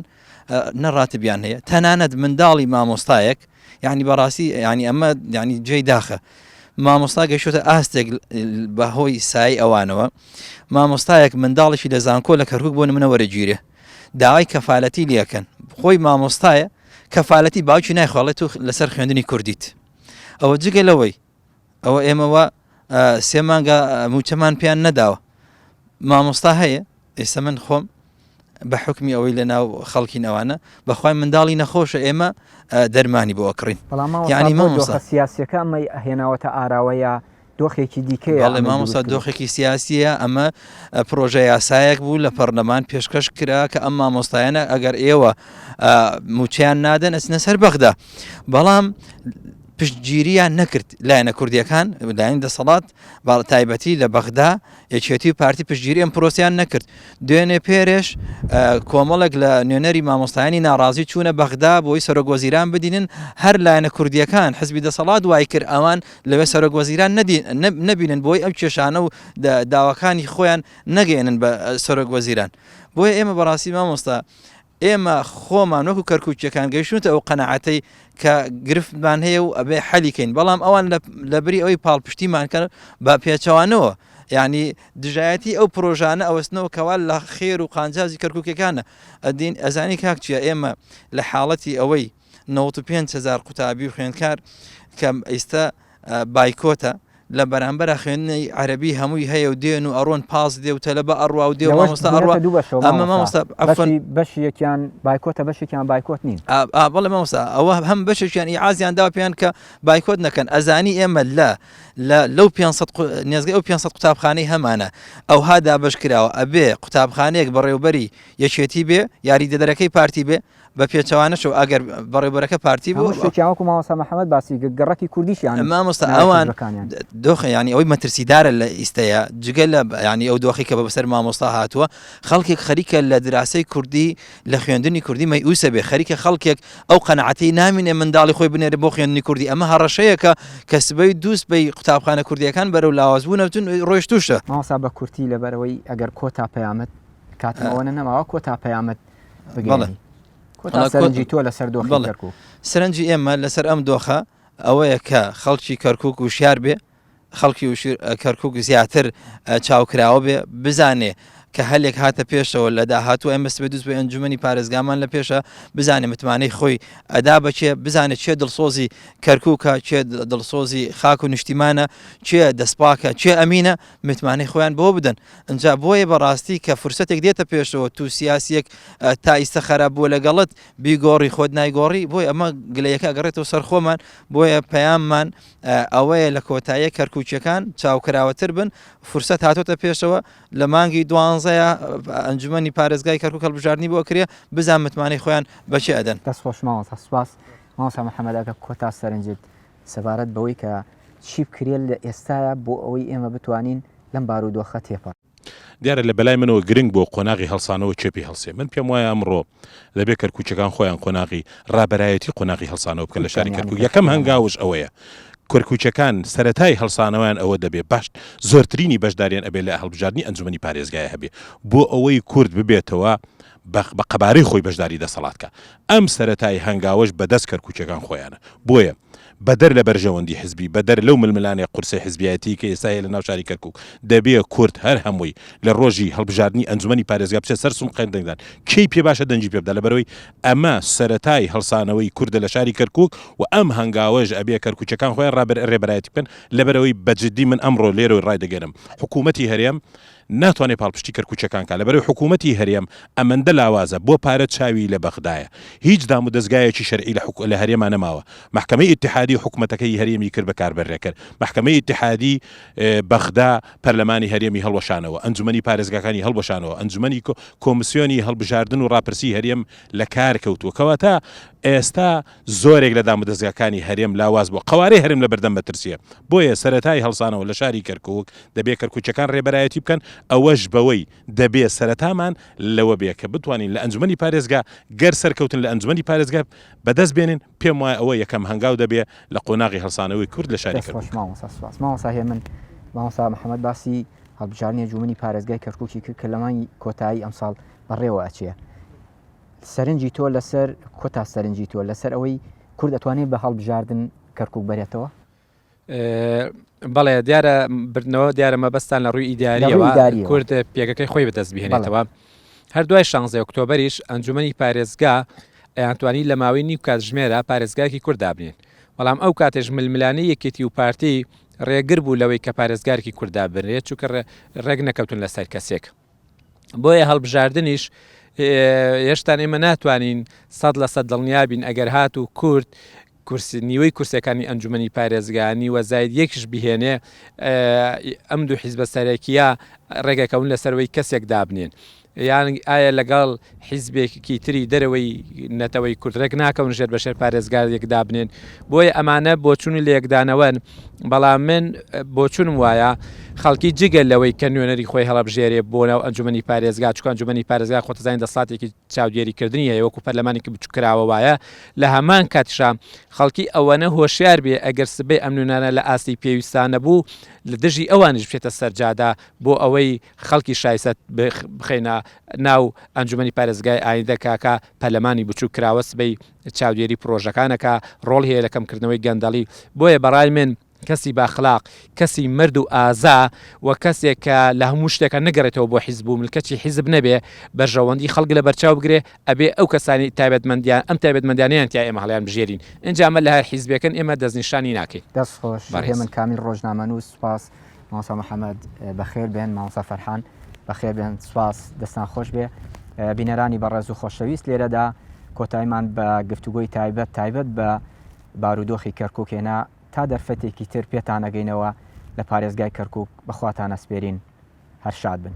نە ڕاتبیان هەیە تەنانەت منداڵی مامۆستایەک یعنی بەڕاستی ینی ئەمە ینی جێی داخە مامۆستا گەشتە ئاستێک بەهۆی سای ئەوانەوە مامۆستایەک منداڵێکی لە زانکۆ لە کەرکک بۆ منە وەرەگیرێ داوای کەفاالەتی لەکەن خۆی مامۆستایە کەفاالەتی باوکی نایخواڵێت و لەسەر خوێندنی کوردیت ئەوە جگە لەوەی ئەوە ئێمە وا سێ مانگە مووچەمان پێیان نەداوە مامۆستا هەیە ئێستا من خۆم بە حکمی ئەوەی لە ناو خەڵکی نەوانە بەخوای منداڵی نەخۆشە ئێمە دەرمانی بۆ ئەکڕین یعنی مامۆستا سیاسەکە ئەمە هێناوەتە ئاراوەیە دۆخێکی دیکەیە بەڵێ مامۆستا دۆخێکی سیاسیە ئەمە پرۆژە یاسایەک بوو لە پەرلەمان پێشکەش کرا کە ئەم مامۆستایانە ئەگەر ئێوە موچیان نادەن ئەچنە سەر بەغدا بەڵام پشتگیریان نەکرد لایەنە کوردیەکان لایەن دەسەڵات باڵ تایبەتی لە بەغدا یەکێتی و پارتی پشتگیری ئەم پرۆسیان نەکرد دوێنێ پێرێش کۆمەڵێک لە نوێنەری مامۆستایانی ناڕازی چوونە بەغدا بۆی سەرۆک وەزیران بدینن هەر لایەنە کوردیەکان حزبی دەسەڵات وای کرد ئەوان لەوێ سەرۆک وەزیران نەبینن بۆی ئەم کێشانە و داواکانی خۆیان نەگەێنن بە سەرۆک وەزیران بۆیە ئێمە بەڕاستی مامۆستا ئێمە خۆمان وەکو کەرکوکیەکان گەیشتونەتە ئەو قەناعەتەی کە گرفتمان هەیە و ئەبێ حەلی کەین بەڵام ئەوان لە بری ئەوەی پاڵپشتیمان کەن بە پێچەوانەوە یعنی دژایەتی ئەو پرۆژانە ئەوەستنەوە کەوا لە خێر و قانجازی کەرکوکیەکانە ئەدین ئەزانی کاک چیە ئێمە لە حاڵەتی ئەوەی 95 هزار قوتابی و خوێندکار کە ئیستا بایکۆتە لە بەرامبەرا خوێندنی عەرەبی هەمووی هەیە و دێن و ئەڕۆن پاس دێ و تەلەبە ئەڕوا و دێ و مامۆستا ئەڕوا ئەمە مامۆستا عەفوەن بەشی یەکیان بایکۆتە بەشێکیان بایکۆت نین ئا بەڵێ مامۆستا ئەوە هەم بەشێکیان ئیعازیان داوە پێیان کە بایکۆت نەکەن ئەزانی ئێمە لە لە لەو 500 نێزگەی ئەو 500 قوتابخانەی هەمانە ئەوها دابەش کراوە ئەبێ قوتابخانەیەک بەڕێوبەری یەکێتی بێ یاریدەدەرەکەی پارتی بێ بە پێچەوانەشەوە ئەگەر بەڕێوبەرەکە پارتی بوو هەموو شتێکیان وەکو مامۆستا محەمەد باسی کرد گەڕەکی کوردیشیان مامۆستا ناوی ئەوان حزبەکانیان. دۆخە یانی ئەوەی مەترسیدارە لە ئیستەیە جگە لە یانی ئەو دۆخی کە بە بەسەر مامۆستا هاتووە خەڵکێک خەریکە لە دراسەی کوردی لە خوێندنی کوردی مەیئوسە بێ خەریکە خەڵکێک ئەو قەناعەتەی نامینێ منداڵی خۆی بنێرێ بۆ خوێندنی کوردی ئەمە هەڕەشەیەکە کە سبەی دووسبەی قوتابخانە کوردییەکان بەرەو لاوازبوون ئەچن ڕۆیشتووشە. مامۆستا بە کورتی لەبەرئەوەی ئەگەر کۆتا پەیامت کاتم ئەوەنە نەماوە کۆتا پەیامت بگەیەنی کۆتا سەرنجی تۆ لەسەر دۆخی کەرکوک. سەرنجی ئێمە لەسەر ئەم دۆخە ئەوەیە کە خەڵکی کەرکوک وشیار بێ، خەڵکی کەرکوک زیاتر چاوکراوە بێ، بزانێ کە هەلێک هاتە پێشەوە لە داهاتوو ئێمە سبەی دووسبەی ئەنجومەنی پارێزگامان لە پێشە، بزانێ متمانەی خۆی ئەدا بە کێ، بزانێ کێ دڵسۆزی کەرکوکە، کێ دڵسۆزی خاک و نیشتیمانە، کێ دەستپاکە، کێ ئەمینە، متمانەی خۆیان بەوە بدەن. ئنجا بۆیە بەڕاستی کە فرسەتێک دێتە پێشەوە تو سیاسیەک تا ئیستە خەراپ بووە لەگەڵت بیگۆڕی خۆت نایگۆڕی بۆیە ئەمە گلەیەکە ئەگەڕێتەوە سەر خۆمان بۆیە پەیاممان ئەوەیە لە کۆتاییە کەرکوکیەکان چاوکراوەتر بن فرسەت هاتۆتە پێشەوە لە مانگی دوانزەیە ئەنجومەنی پارێزگای کەرکوک هەڵبژاردنی بۆ کرێ بزان متمانەی خۆیان بەچێ ئەدەن. دەست خۆش مامۆستا سوپاس. مامۆستا محەمەد ئەگەر کۆتا سەرنجت سەبارەت بەوەی کە چی بکرێت لە ئێستایا بۆ ئەوەی ئێمە بتوانین لەم بارودۆخە تێپەڕین. دیارە لە بەلای منەوە گرنگ بۆ قۆناغی هەڵسانەوە کێ پێی هەڵسێ؟ من پێم وایە ئەمڕۆ دەبێ کەرکوکیەکان خۆیان قۆناغی ڕابەرایەتی قۆناغی هەڵسانەوە بکەن لە شاری کەرکوک یەکەم هەنگاوش ئەوەیە کەرکوکیەکان سەرەتای هەڵسانەوەیان ئەوە دەبێ باش زۆرترینی بەشداریان ئەبێ لە هەڵبژاردنی ئەنجومەنی پارێزگای هەبێ بۆ ئەوەی کورد ببێتەوە بە قەبارەی خۆی بەشداری دەسەڵات کا. ئەم سەرەتای هەنگاوەش بە دەست کەرکوکیەکان خۆیانە. بۆیە بەدەر لە بەرژەوەندی حزبی، بەدەر لەو ململانێ قورسەی حزبیایەتیی کە ئێستا هەیە لە ناو شاری کەرکوک، دەبێ کورد هەر هەمووی لە ڕۆژی هەڵبژاردنی ئەنجومەنی پارێزگا بچێت سەر سندوقی دەنگدان، کێی پێ باشە دەنگی پێ بدا، لەبەرئەوەی ئەمە سەرەتای هەڵسانەوەی کوردە لە شاری کەرکوک و ئەم هەنگاوەش ئەبێ کەرکوکیەکان خۆیان ڕابەر ڕێبەرایەتی بکەن، لەبەرئەوەی بە جدی من ئەمڕۆ لێرەوە ڕایدەگەیەنم حکوومەتی هەرێم. ناتوانێ پاڵپشتی کەرکوکیەکان کا لەبەرئەوەی حکومەتی هەرێم ئەمەندە لاوازە بۆ پارە چاوی لە بەغدایە هیچ دامودەزگایەکی شەرعی لە لە هەرێما نەماوە مەحکەمەی ئیتیحادی حکومەتەکەی هەرێمی کرد بە کاربەرێکەر مەحکەمەی ئیتیحادی بەغدا پەرلەمانی هەرێمی هەڵوەشانەوە ئەنجومەنی پارێزگاکانی هەڵوەشانەوە ئەنجومەنی کۆمسیۆنی هەڵبژاردن و ڕاپرسی هەرێم لە کار کەوتووە کەواتە ئێستا زۆرێک لە دامودەزگاکانی هەرێم لاواز بووە، قەوارەی هەرێم لەبەردەم مەترسییە، بۆیە سەرەتای هەڵسانەوە لە شاری کەرکوک دەبێ کەرکوکیەکان رێبەرایەتی بکەن، ئەوەش بەوەی دەبێ سەرەتامان لەوە بێ کە بتوانین لە ئەنجومەنی پارێزگا گەر سەرکەوتن لە ئەنجومەنی پارێزگا بەدەست بێنین، پێم وایە ئەوە یەکەم هەنگاو دەبێ لە قۆناغی هەڵسانەوەی کورد لە شاری دەست خۆش کەرکوک. مامۆستا سوپاس. مامۆستا هێمن، مامۆستا محەمەد باسی هەڵبژاردنی ئەنجومەنی پارێزگای کەرکوکی کرد کە لە مانگی کۆتایی ئەمساڵ بەڕێوە ئەچێ. سەرنجی تۆ لەسەر کۆتا سەرنجی تۆ لەسەر ئەوەی کورد ئەتوانێت بە هەڵبژاردن کەرکک بەرێتەوە؟ بەڵێ دیارە بردنەوە دیارە مەبەستان لە ڕووی ئیداریەوە کورد پێگەکەی خۆی بەدەست بهێنێتەوە هەر دوای شانزەی ئۆکتۆبەریش ئەنجومەنی پارێزگا ئەیانتوانی لە ماوەی نیو کاتژمێرە پارێزگایەکی کورد دابنێن بەڵام ئەو کاتێش ململانێی یەکێتی و پارتی ڕێگر بوو لەوەی کە پارێزگارێکی کورد دابنرێت چونکە ڕێک نەکەوتون لەسەر کەسێک. بۆیە هەڵبژاردنیش هێشتان ئێمە ناتوانین 100% دڵنیابین ئەگەر هات و کورد کورسی نیوەی کورسەکانی ئەنجومەنی پارێزگانی و زاید یەکیش بهێنێ ئەم دوو حیزبە سەرەکیە ڕێگەکەون لەسەروەی کەسێک دابنێن. یان ئایا لەگەڵ حیزبێکی تری دەرەوەی نەتەوەی کورد ڕێک ناکەون ژێر بە ژێر پارێزگارێک دابنێن بۆیە ئەمانە بۆچون و لێکدانەوەن بەڵام من بۆچونم وایە خەڵکی جگە لەوەی کە نوێنەری خۆی هەڵەبژێرێ بۆ ناو ئەنجومەنی پارێزگا چونکە ئەنجومەنی پارێزگا خۆتەزانین دەسەڵاتێکی چاودێریکردنی هەیە وەکو پەرلەمانێکی بچووککراوە وایە لە هەمان کاتیشا خەڵکی ئەوەنە هۆشیار بێ ئەگەر سبەی ئەم نوێنانە لە ئاستی پێویستا نەبوو لە دژی ئەوانیش بچێتە سەرجادە بۆ ئەوەی خەڵکی شایستە بخەینە ناو ئەنجومەنی پارێزگای ئایندە کاکە پەرلەمانی بچوک کراوە سبەی چاودێری پرۆژەکانەکە ڕۆڵی هەیە لە کەمکردنەوەی گەندەڵی بۆیە بەڕای من کەسی باخلاق کەسی مەرد و ئازا و کەسێک کە لە هەموو شتێکە نەگەڕێتەوە بۆ حیزب و ملکەچی حیزب نەبێ بەرژەوەندی خەڵک لە بەرچاو بگرێ ئەبێ ئەو کەسانی تایبەتمەندیان ئەم تایبەتمەندیانەیان تیا ئێمە هەڵیان بژێرین ئینجا ئەمە لە هەر حیزبێکن ئێمە دەستنیشانی ناکەین. دەست خۆش بەڕێز. هێمن کامیل ڕۆژنامەنووس سوپاس مامۆستا محەمەد بەخێر بێن مامۆستا فەرحان بەخێر بێن سوپاس دەستان خۆش بێ بینەرانی بەڕێز و خۆشەویست لێرەدا کۆتایمان بە گفتوگۆی تایبەت تایبەت بە بارودۆخی کەرکک هێنا تا دەرفەتێکی تر پێتانەگەینەوە لە پارێزگای کەرکک بەخواتان ئەسپێرین هەر شاد بن.